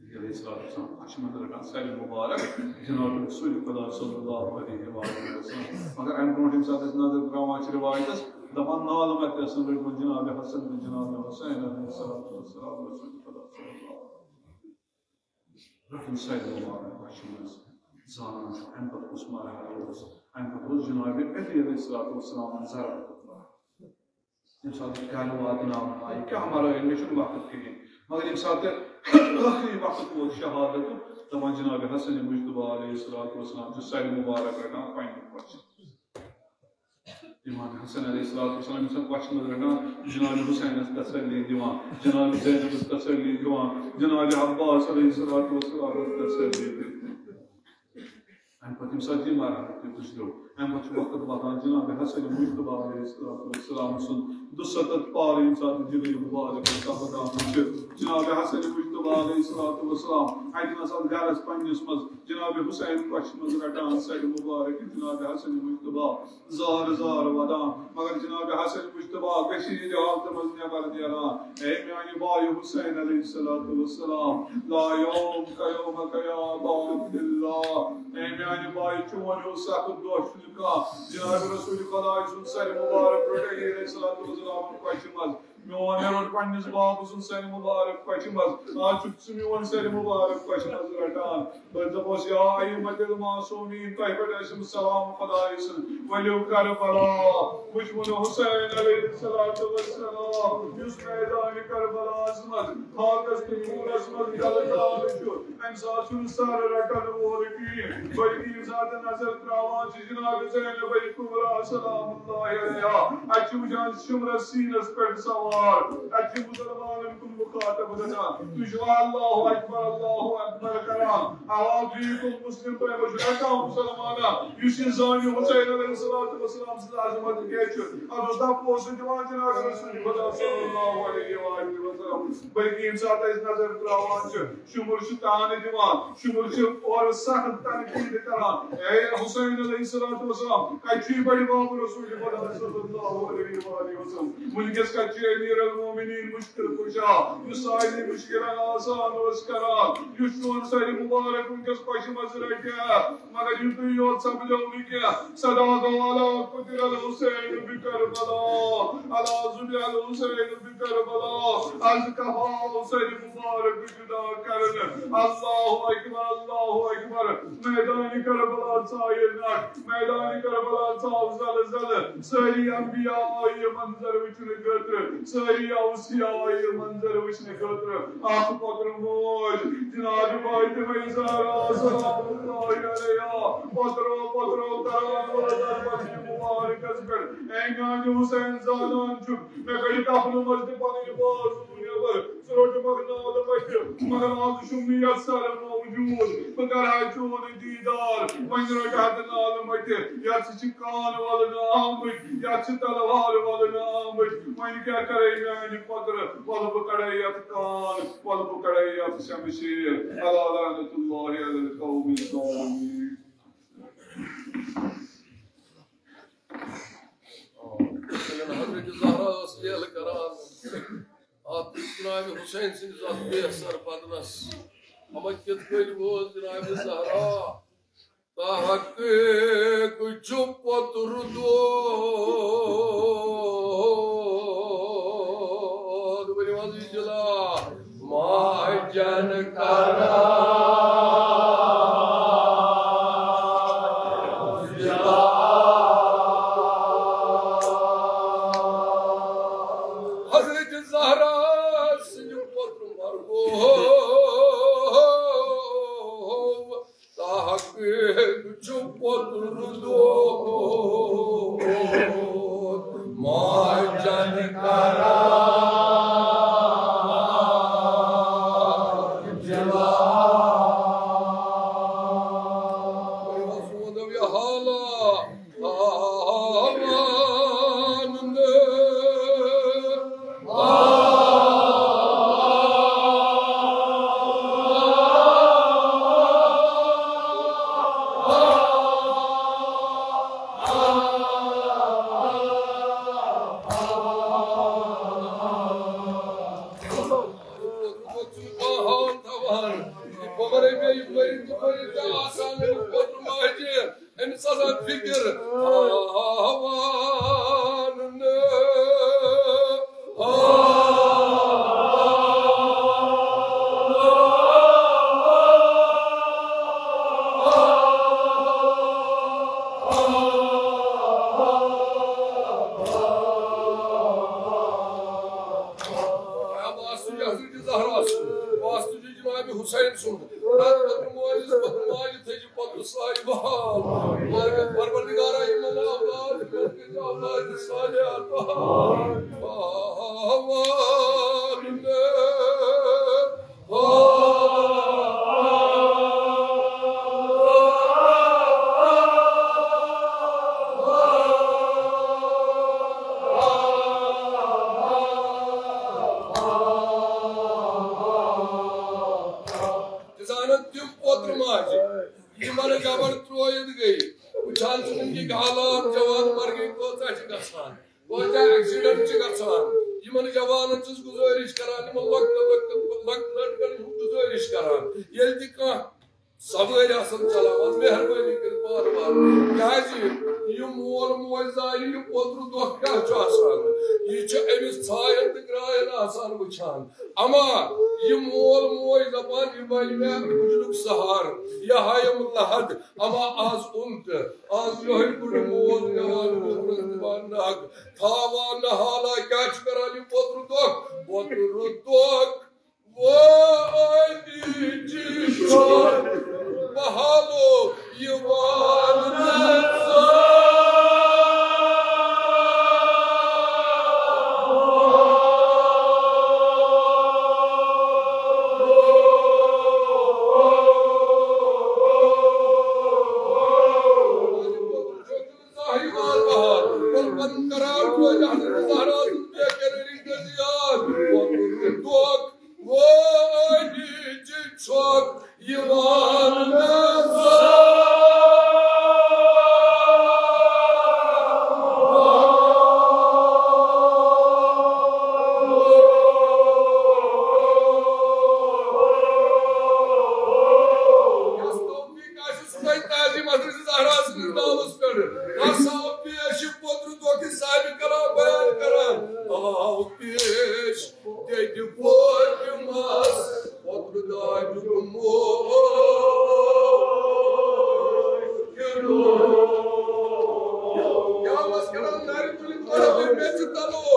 نبی علیہ الصلوۃ والسلام، اَتھ چھِ مطلب رٹان سرِ مبارک جناب رسول خدا صلی اللہ علیہ وآلہ وسلم۔ مگر اَمہِ برونٛٹھ ییٚمہِ ساتہٕ أسۍ نظر ترٛاوان چھِ روایتَس، دَپان نالہٕ مَتہِ ٲسَن رٔٹمٕژ جناب حسن تہٕ جناب حسین علیہ الصلوۃ والسلام رسول خدا صلی اللہ علیہ وسلم۔ رَٹُن سرِ مبارک کۄٹھِ منٛز، زانان چھُ اَمہِ پَتہٕ کُس مرحلہٕ اوس، اَمہِ پَتہٕ اوس جناب علی علیہ الصلوۃ والسلام ذرا۔ ییٚمہِ ساتہٕ گرٕ واتناونہٕ آیہِ، کیٛاہ مَرٲے، مےٚ چھُنہٕ وقت کِہیٖنۍ۔ مگر ییٚمہِ ساتہٕ ٲخری وقت ووت شہادتُک، دَپان جناب حسن مجتبیٰ علیہ الصلوۃ والسلام چھُ سرِ مبارک رَٹان پننہِ کۄٹھِ۔ امام حسن علیہ الصلوۃ والسلام ییٚمہِ ساتہٕ کۄٹھِ منٛز رَٹان، جناب حسینَس تسلی دِوان، جناب زینبَس تسلی دِوان، جناب عباس علیہ الصلوۃ والسلامَس تسلی دِوان۔ پتہٕ ییٚمہِ ساتہٕ یہِ مران تہٕ گُزریو، اَمہِ پتہٕ چھُ وقت واتان جناب حسن مجتبیٰ علیہ الصلوۃ والسلام سُنٛد دُسَتتھ پارٕ، ییٚمہِ ساتہٕ جبریل مبارک سفر آمُت چھُ، جناب حسن مجتبیٰ علیہ الصلوۃ والسلام اَتہِ نَس اَتھ گرس پننِس منٛز جناب حسین کۄچھِ منٛز رٹان سرِ مبارک جناب حسن مجتبیٰ، زار زار ودان۔ مگر جناب حسن مجتبیٰ کشیدٕ حالتہِ منٛز نٮ۪بر نیران۔ اے میانہِ بایہِ حسین علیہ الصلوۃ والسلام، لا یومک یومک یا ابا عبداللہ۔ اے میانہِ بایہِ، چون ہیوٗ سخت دۄہ چھُنہٕ کانٛہہ۔ جناب رسول خداے سُنٛد سرِ مبارک روٚٹ علی علیہ الصلوۃ والسلام کۄچھِ منٛز۔ میون، مےٚ روٚٹ پننِس بابہٕ سُنٛد سرِ مبارک کۄچھِ منٛز۔ آز چھُکھ ژٕ میون سرِ مبارک کۄچھِ منٛز رٹان۔ بہٕ دَپوس، یا ائمة المعصومین، تۄہہِ پٮ۪ٹھ ٲسِم سلام خدایہِ سٕنٛز، ؤلِو کربلا، وٕچھوُن حسین علیہ الصلوۃ والسلام، یُس میدانِ کربلاہَس منٛز ہاکَس تہٕ نوٗرَس منٛز یَلہٕ ترٛاونہٕ چھُ، اَمہِ ساتہٕ چھُنہٕ سر رٹن وول کِہیٖنۍ، بلکہِ ییٚمہِ ساتہٕ نظر ترٛاوان چھِ جناب زینب کبریٰ سلام اللہ علیہا، اَتہِ چھِ وٕچھان شمرس سیٖنَس پٮ۪ٹھ سوار، اَتہِ چھِ مُسلمانَن کُن مخاطب گژھان۔ تُہۍ چھِوا اللہ اکبر، اللہ اکبر کران؟ آواز دِیِو تُہۍ مسلم، تۄہہِ ما چھُو کانٛہہ مسلمانہ یُس یہِ زانہِ حسین علیہ الصلوۃ والسلام سٕنٛز عظمت کیٛاہ چھُ؟ اَدٕ اوس دَپہٕ پونٛسہٕ دِوان جناب رسول خدا صلی اللہ علیہ وآلہ وسلم۔ بلکہِ ییٚمہِ ساتہٕ أسۍ نظر ترٛاوان چھِ، شُمُر چھُ تانہٕ دِوان، شُمُر چھُ اورٕ سخت تنقید کران۔ اے حسین علیہ الصلوۃ والسلام، کتہِ چھُ یہِ بڑِ باب رسول خدا صلی اللہ علیہ وآلہ وسلم؟ وٕنکیٚس کتہِ چھُ امیر المومنین مشکل کشا، یُس سارنٕے مشکلن آسان اوس کران، یُس چون سرِ مبارک وٕنکیٚس کۄچھِ منٛز رٹہِ، مگر یُتُے یوت سپدیو نہٕ کینٛہہ، صدا گو الا قتل الحسین بکربلا، الا ذبح الحسین بکربلا، از کفا سرِ مبارک جدا کرن۔ اللہ اکبر، اللہ اکبر۔ میدانِ کربلا ژایہِ نٹھ، میدانِ کربلا ژاو زلزلہٕ۔ سٲری انبیاء آیہِ یہِ منظر وٕچھنہٕ خٲطرٕ، سٲری اوصیاء آیہِ یہِ منظر وٕچھنہٕ خٲطرٕ۔ اکھ پۄترٕ موج جناب فاطمہ زہرا سلام اللہ علیہا، پۄترو پۄترو کران وٲژ اَتھ پتہٕ مبارکس پٮ۪ٹھ۔ اے میانہِ حسین، زانان چھُکھ، مےٚ کڑِ کفنہٕ منٛز تہِ پنٕنۍ بازو نٮ۪بر۔ ژٕ روٚٹمکھ نالہٕ مَتہِ، مگر آز چھُم نہٕ یَتھ سَرٕ موجوٗد۔ بہٕ کَرٕ ہا چون دیٖدار، وۄنۍ رَٹہٕ ہا تہٕ نالہٕ مَتہِ۔ یَتھ چھِ کان وَلنہٕ آمٕتۍ، یَتھ چھِ تلوار وَلنہٕ آمٕتۍ۔ وۄنۍ کیٛاہ کَرَے میٛانہِ پۄترٕ؟ وَلہٕ بہٕ کَڑَے یَتھ کان، وَلہٕ بہٕ کَڑَے یَتھ شمشیر۔ الا لعنت اللہ علی القوم الظالمین۔ ییٚلہِ حضرت زہرا ٲس لیلہٕ کران، اتھ جناب حسین سٕنٛدِس اتھ بے سر بدنس۔ اما کِتھ کٔنۍ ووت جناب زہرا؟ تحقیق چھُ پوٚتُر دود۔ ؤنِو حظ یہِ جلا ماجن کران۔ حضرت زہرا سٕنٛدِ پوٚتُر مرگو تحقیق چھُ پوٚتُر دود ماجن کران۔ جلا۔ یہِ حالا أمِس آسان فِکر ہاوان نہٕ۔ واسطہٕ چھُ حضرت زہرا سُنٛد، واسطہٕ چھُ جناب حسین سُنٛد۔ مٲلِس ماجہِ تھٲیِو پتہٕ سایہِ بحال۔ مگر پروردگارا، یِمن اولاد، یِمن کٔرۍ زِ اولاد صالحہ بحال۔ آوان۔ تِم پوترٕ ماجہِ، یِمن جبر ترٲوِتھ گٔیہِ۔ وٕچھان چھِ وٕنکیٚکۍ حالات، جوان مرگہِ کۭژاہ چھِ گژھان، کۭتیاہ ایکسیڈنٹ چھِ گژھان۔ یِمن جوانن چھُس گُزٲرِش کران، یِمن لۄکٹٮ۪ن لۄکٹٮ۪ن لۄکٹٮ۪ن لڑکن چھُس گُزٲرِش کران، ییٚلہِ تہِ کانٛہہ سوٲرۍ آسن چلاوان، مہربٲنی کٔرِتھ بار بار، کیازِ یہِ مول موج زانہِ یہِ پوترٕ دۄہ کیٛاہ چھُ آسان۔ یہِ چھُ أمِس ژھاین تہٕ گراین آسان وٕچھان۔ اما یہِ مول موج دپان، یہِ بنہِ مےٚ مُجرُک سہار، یہِ ہایم لحد۔ اما آز اوٚن تہٕ آز یِہوٚے گُنڈٕ مول پٮ۪وان گوٚبرس دِوان نگ، تھاوان نہ حالا۔ کیٛاہ چھُ کران یہِ پوترٕ دۄہ؟ پوترٕ دۄہ وٲتۍ چھِ بحالو یِوان نظر۔ زاہی وار بہار، بل بن قرار روزِ حضرت زہرا سُنٛد بے قرٲری گٔژھ یاد۔ وۄتُن دۄکھ وٲنی چھِ چھۄکھ یِوان نظر۔ یس توفیق آسہِ سُہ گژھِ تعظیم حضرت زہرا سٕنٛدِس ناوس پٮ۪ٹھ۔ بس آو پیش یہِ پوترٕ دۄہ کہِ صاحبِ کلام بیان کران۔ آو پیش دٮ۪دِ فاطمس پوترٕ دۄہ دیُت موج۔ کیٛاہ اوس کران نرِ تُلِتھ ونان، مےٚ چھُ تلو۔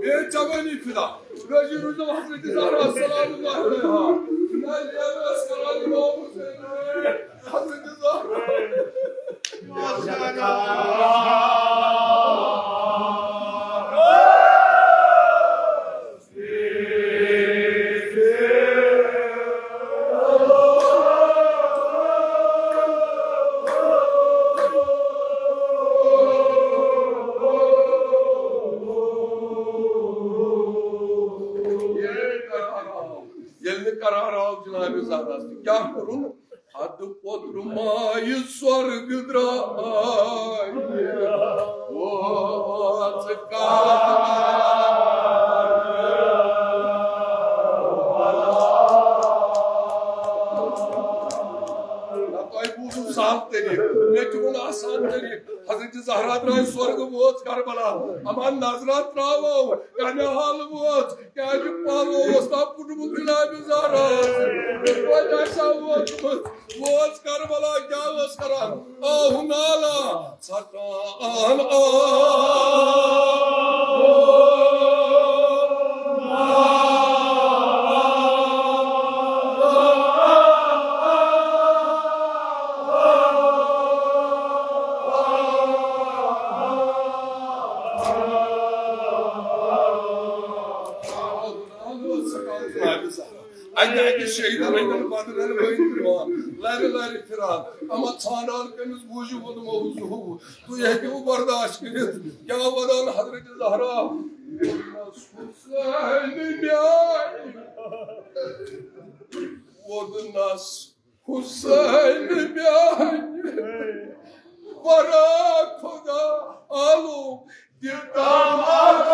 اے جوانی فدا، روزی روزو حضرت زہرا سلام اللہ علیہا۔ نہ لیبس کران امام حسین۔ حضرت زہرا۔ قرار آو جناب زہراہس تہِ۔ کیٛاہ کوٚرُن؟ حد پوٚتُر مایہِ سۄرگہٕ درٛاے۔ وٲژ کار۔ نہ، تۄہہِ بوٗزُو سہل طریٖقہٕ، مےٚ تہِ ووٚن آسان طریٖقہٕ۔ حضرت زہرا درٛاے سۄرگہٕ، وٲژ کربلا۔ اما نظرا ترٛاوو، کَمہِ حال وٲژ؟ کیٛازِ پَلو اوس تَتھ پھُٹمُت جنابِ زہراہَس۔ توتہِ آسہِ ہا ووتمُت۔ وٲژ کربلا، کیٛاہ ٲس کران؟ آہ نالہ ژھٹان آہ۔ اَکہِ اَکہِ شہیٖدن ہٕنٛدٮ۪ن بدنن ؤنۍ دِوان، لرِ لرِ پھِران، اما ژھانڈان کٔمِس بوٗزِو ووٚنمو زُہُو، تُہۍ ہیٚکِو برداشت کٔرِتھ۔ کیٛاہ وَنان حضرت زہرا؟ ووٚننَس حسین میٛانہِ، ووٚننَس حسین میٛانہِ، ورا خدا عالم دِتم اکھ۔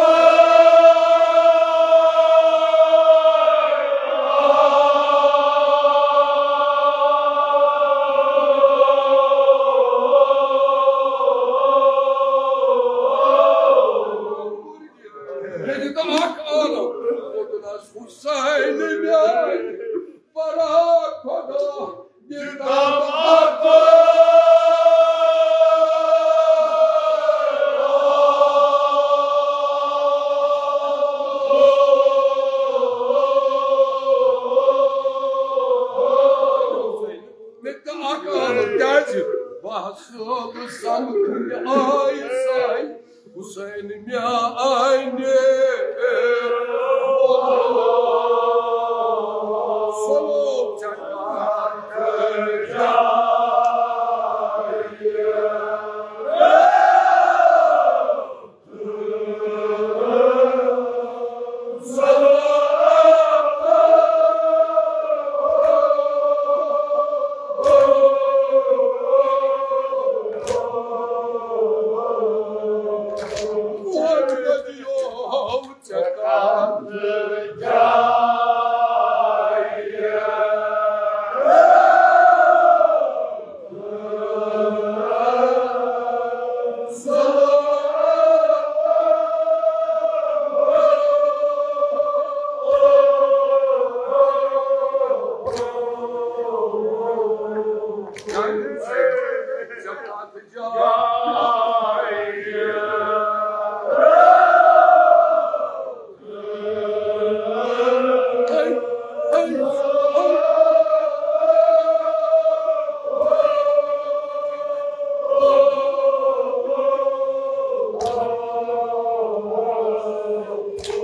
مےٚ دِتم اکھ عالم، ووٚننَس حسین میٛانہِ، ورا خدا دِتم اکھ۔ مےٚ تہِ اکھ عالم، کیٛازِ؟ بہٕ ہسا بہٕ سمکھنہِ آیہِ ساے حسین میٛانہِ۔ سلوک چکر۔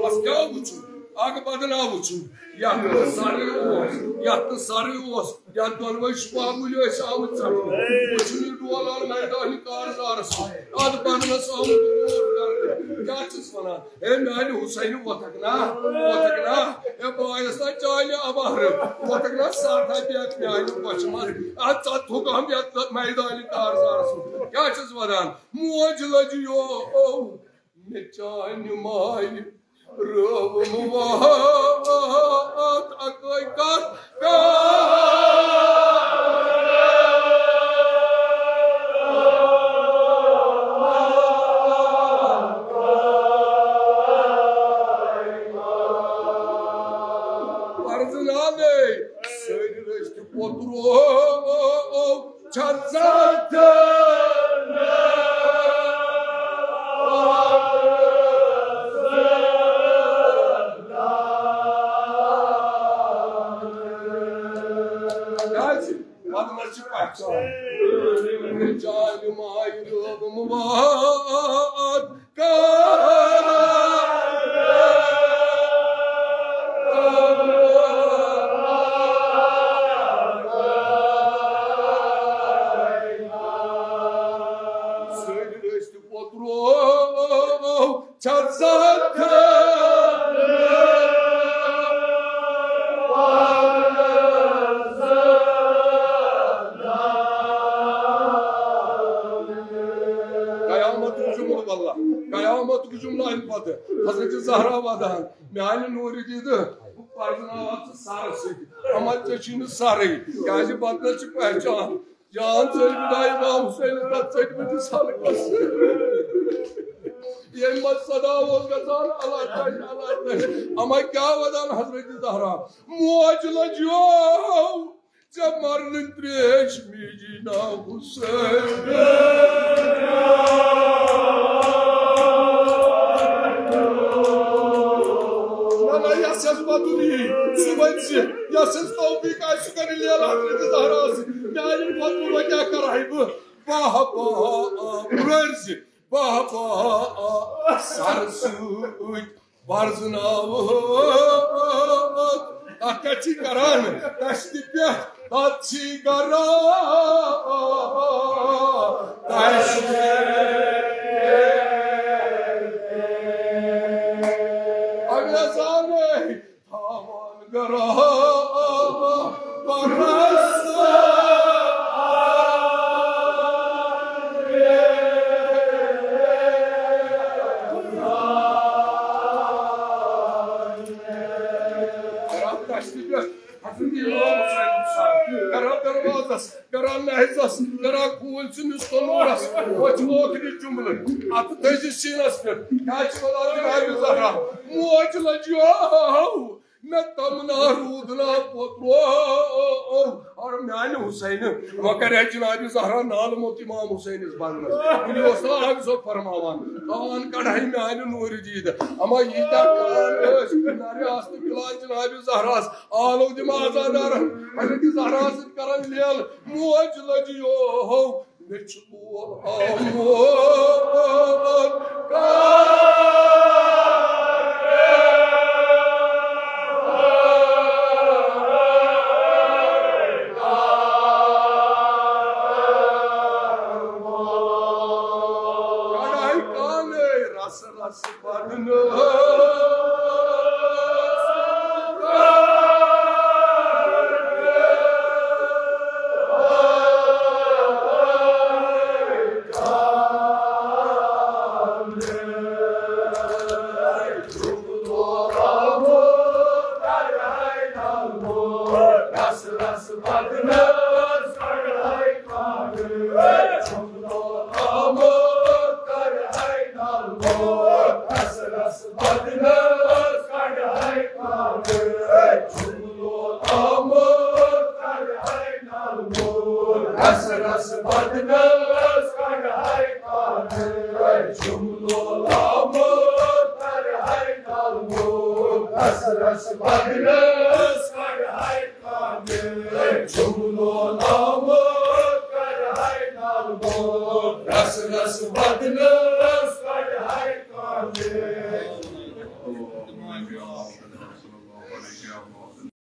بس کیٛاہ وٕچھُو؟ اکھ بدلاو وٕچھُو۔ یتھ نہٕ سرٕے اوس، یتھ نہٕ سرٕے اوس، یتھ دۄنوے شبابٕلۍ ٲسۍ آمٕتۍ ژٹنہٕ۔ وٕچھُن یہِ ڈولان میدانہِ کارزارس منٛز۔ اتھ بدنس آمُت غور کرنہٕ۔ کیٛاہ چھِس ونان؟ ہے میانہِ حسینہِ، وۄتھکھ نا، وۄتھکھ نا۔ ہے بہٕ آیس نا چانہِ آوارٕ، وۄتھکھ نا سادہ بیت میانہِ بۄچھِ منٛز۔ اتھ ژٕ تھوٚکھ ہم یتھ میدانہِ کارزارس منٛز۔ کیٛاہ چھِس ونان؟ موج لجیو، او، مےٚ چانہِ مایہِ رٲوٕم واتھ اکٲے کتھ۔ پرزٕناوے سٲری رٔسۍ تہٕ پوٚتُر۔ چھَ ذاتَن کیٛازِ؟ پَتہٕ ما چھِ پہچان؟ جالہِ مایہِ رٲوٕم واتھ۔ پتہٕ حضرت زہرا ودان، میانہِ نوٗرِ دیٖدٕ، بہٕ پرزناوتھ ژٕ سرٕ سۭتۍ۔ اما ژےٚ چھُے نہٕ سرٕے، کیازِ بدنس چھِ پہچان۔ جان ژٔلۍ بہٕ امام حسینس پتہٕ ژٔلۍ بہٕ تہِ سلکس۔ ییٚمہِ منٛز صدا اوس گژھان، اللہ تعالیٰ، اللہ تعالیٰ۔ اما کیٛاہ ودان حضرت زہرا؟ موج لجیو ژےٚ مرنہٕ تریش میجی نا حسین۔ نہ، نہ، یس یس بدُن یی، سُہ ونہِ زِ یس یس توفیق آسہِ، سُہ کرِ لیلا حضرت زہرا سۭتۍ۔ میانہِ بدُن وۄنۍ کیٛاہ کرٕ ہا بہٕ؟ باہ باہ رٲرۍ زِ، باہ باہ سر سۭتۍ۔ پرزناوہوکھ۔ تتھ کیٛاہ چھی کران؟ دشتہِ پٮ۪ٹھ تتھ چھی کران۔ دشتہِ۔ اَویزانَے تھاوان گرا پرستار۔ حضرت امام حسین صاحب، کران دروازس، کران نہزس، کران کوٗلۍ سٕنٛدِس تنوٗرس۔ وۄنۍ چھُ ٲخری جملہٕ۔ اتھ تھٲیزِ سیٖنس پٮ۪ٹھ۔ کیٛاہ چھِ ونان جناب زہرا؟ موج لجیو، مےٚ تمنا روٗد نا پوترو۔ اور میانہِ حسین، وۄنۍ کرِ جناب زہرا نالہٕ موٚت امام حسینس بننس۔ کُنہِ اوس نہٕ اکھ زوٚت فرماوان۔ تان کڑہے میانہِ نوٗرِ دیٖدٕ۔ اما ییٖتیٛاہ کان ٲسۍ، نرِ آسنہٕ بلال جناب زہراہس۔ آلو دِم عزادارن، حضرت زہرا سۭتۍ کرن لیل۔ موج لجیو، مےٚ چھُ لول آمُت۔ کڑہے کانٕے رس رس بدنس۔ رس رس بدنس کڑہے کانٕے، جملو لامُت کرہے نالمُت۔ رس رس بدنس کڑہے کانٕے، جملو لامُت کرہے نالمُت۔ رس رس بدنس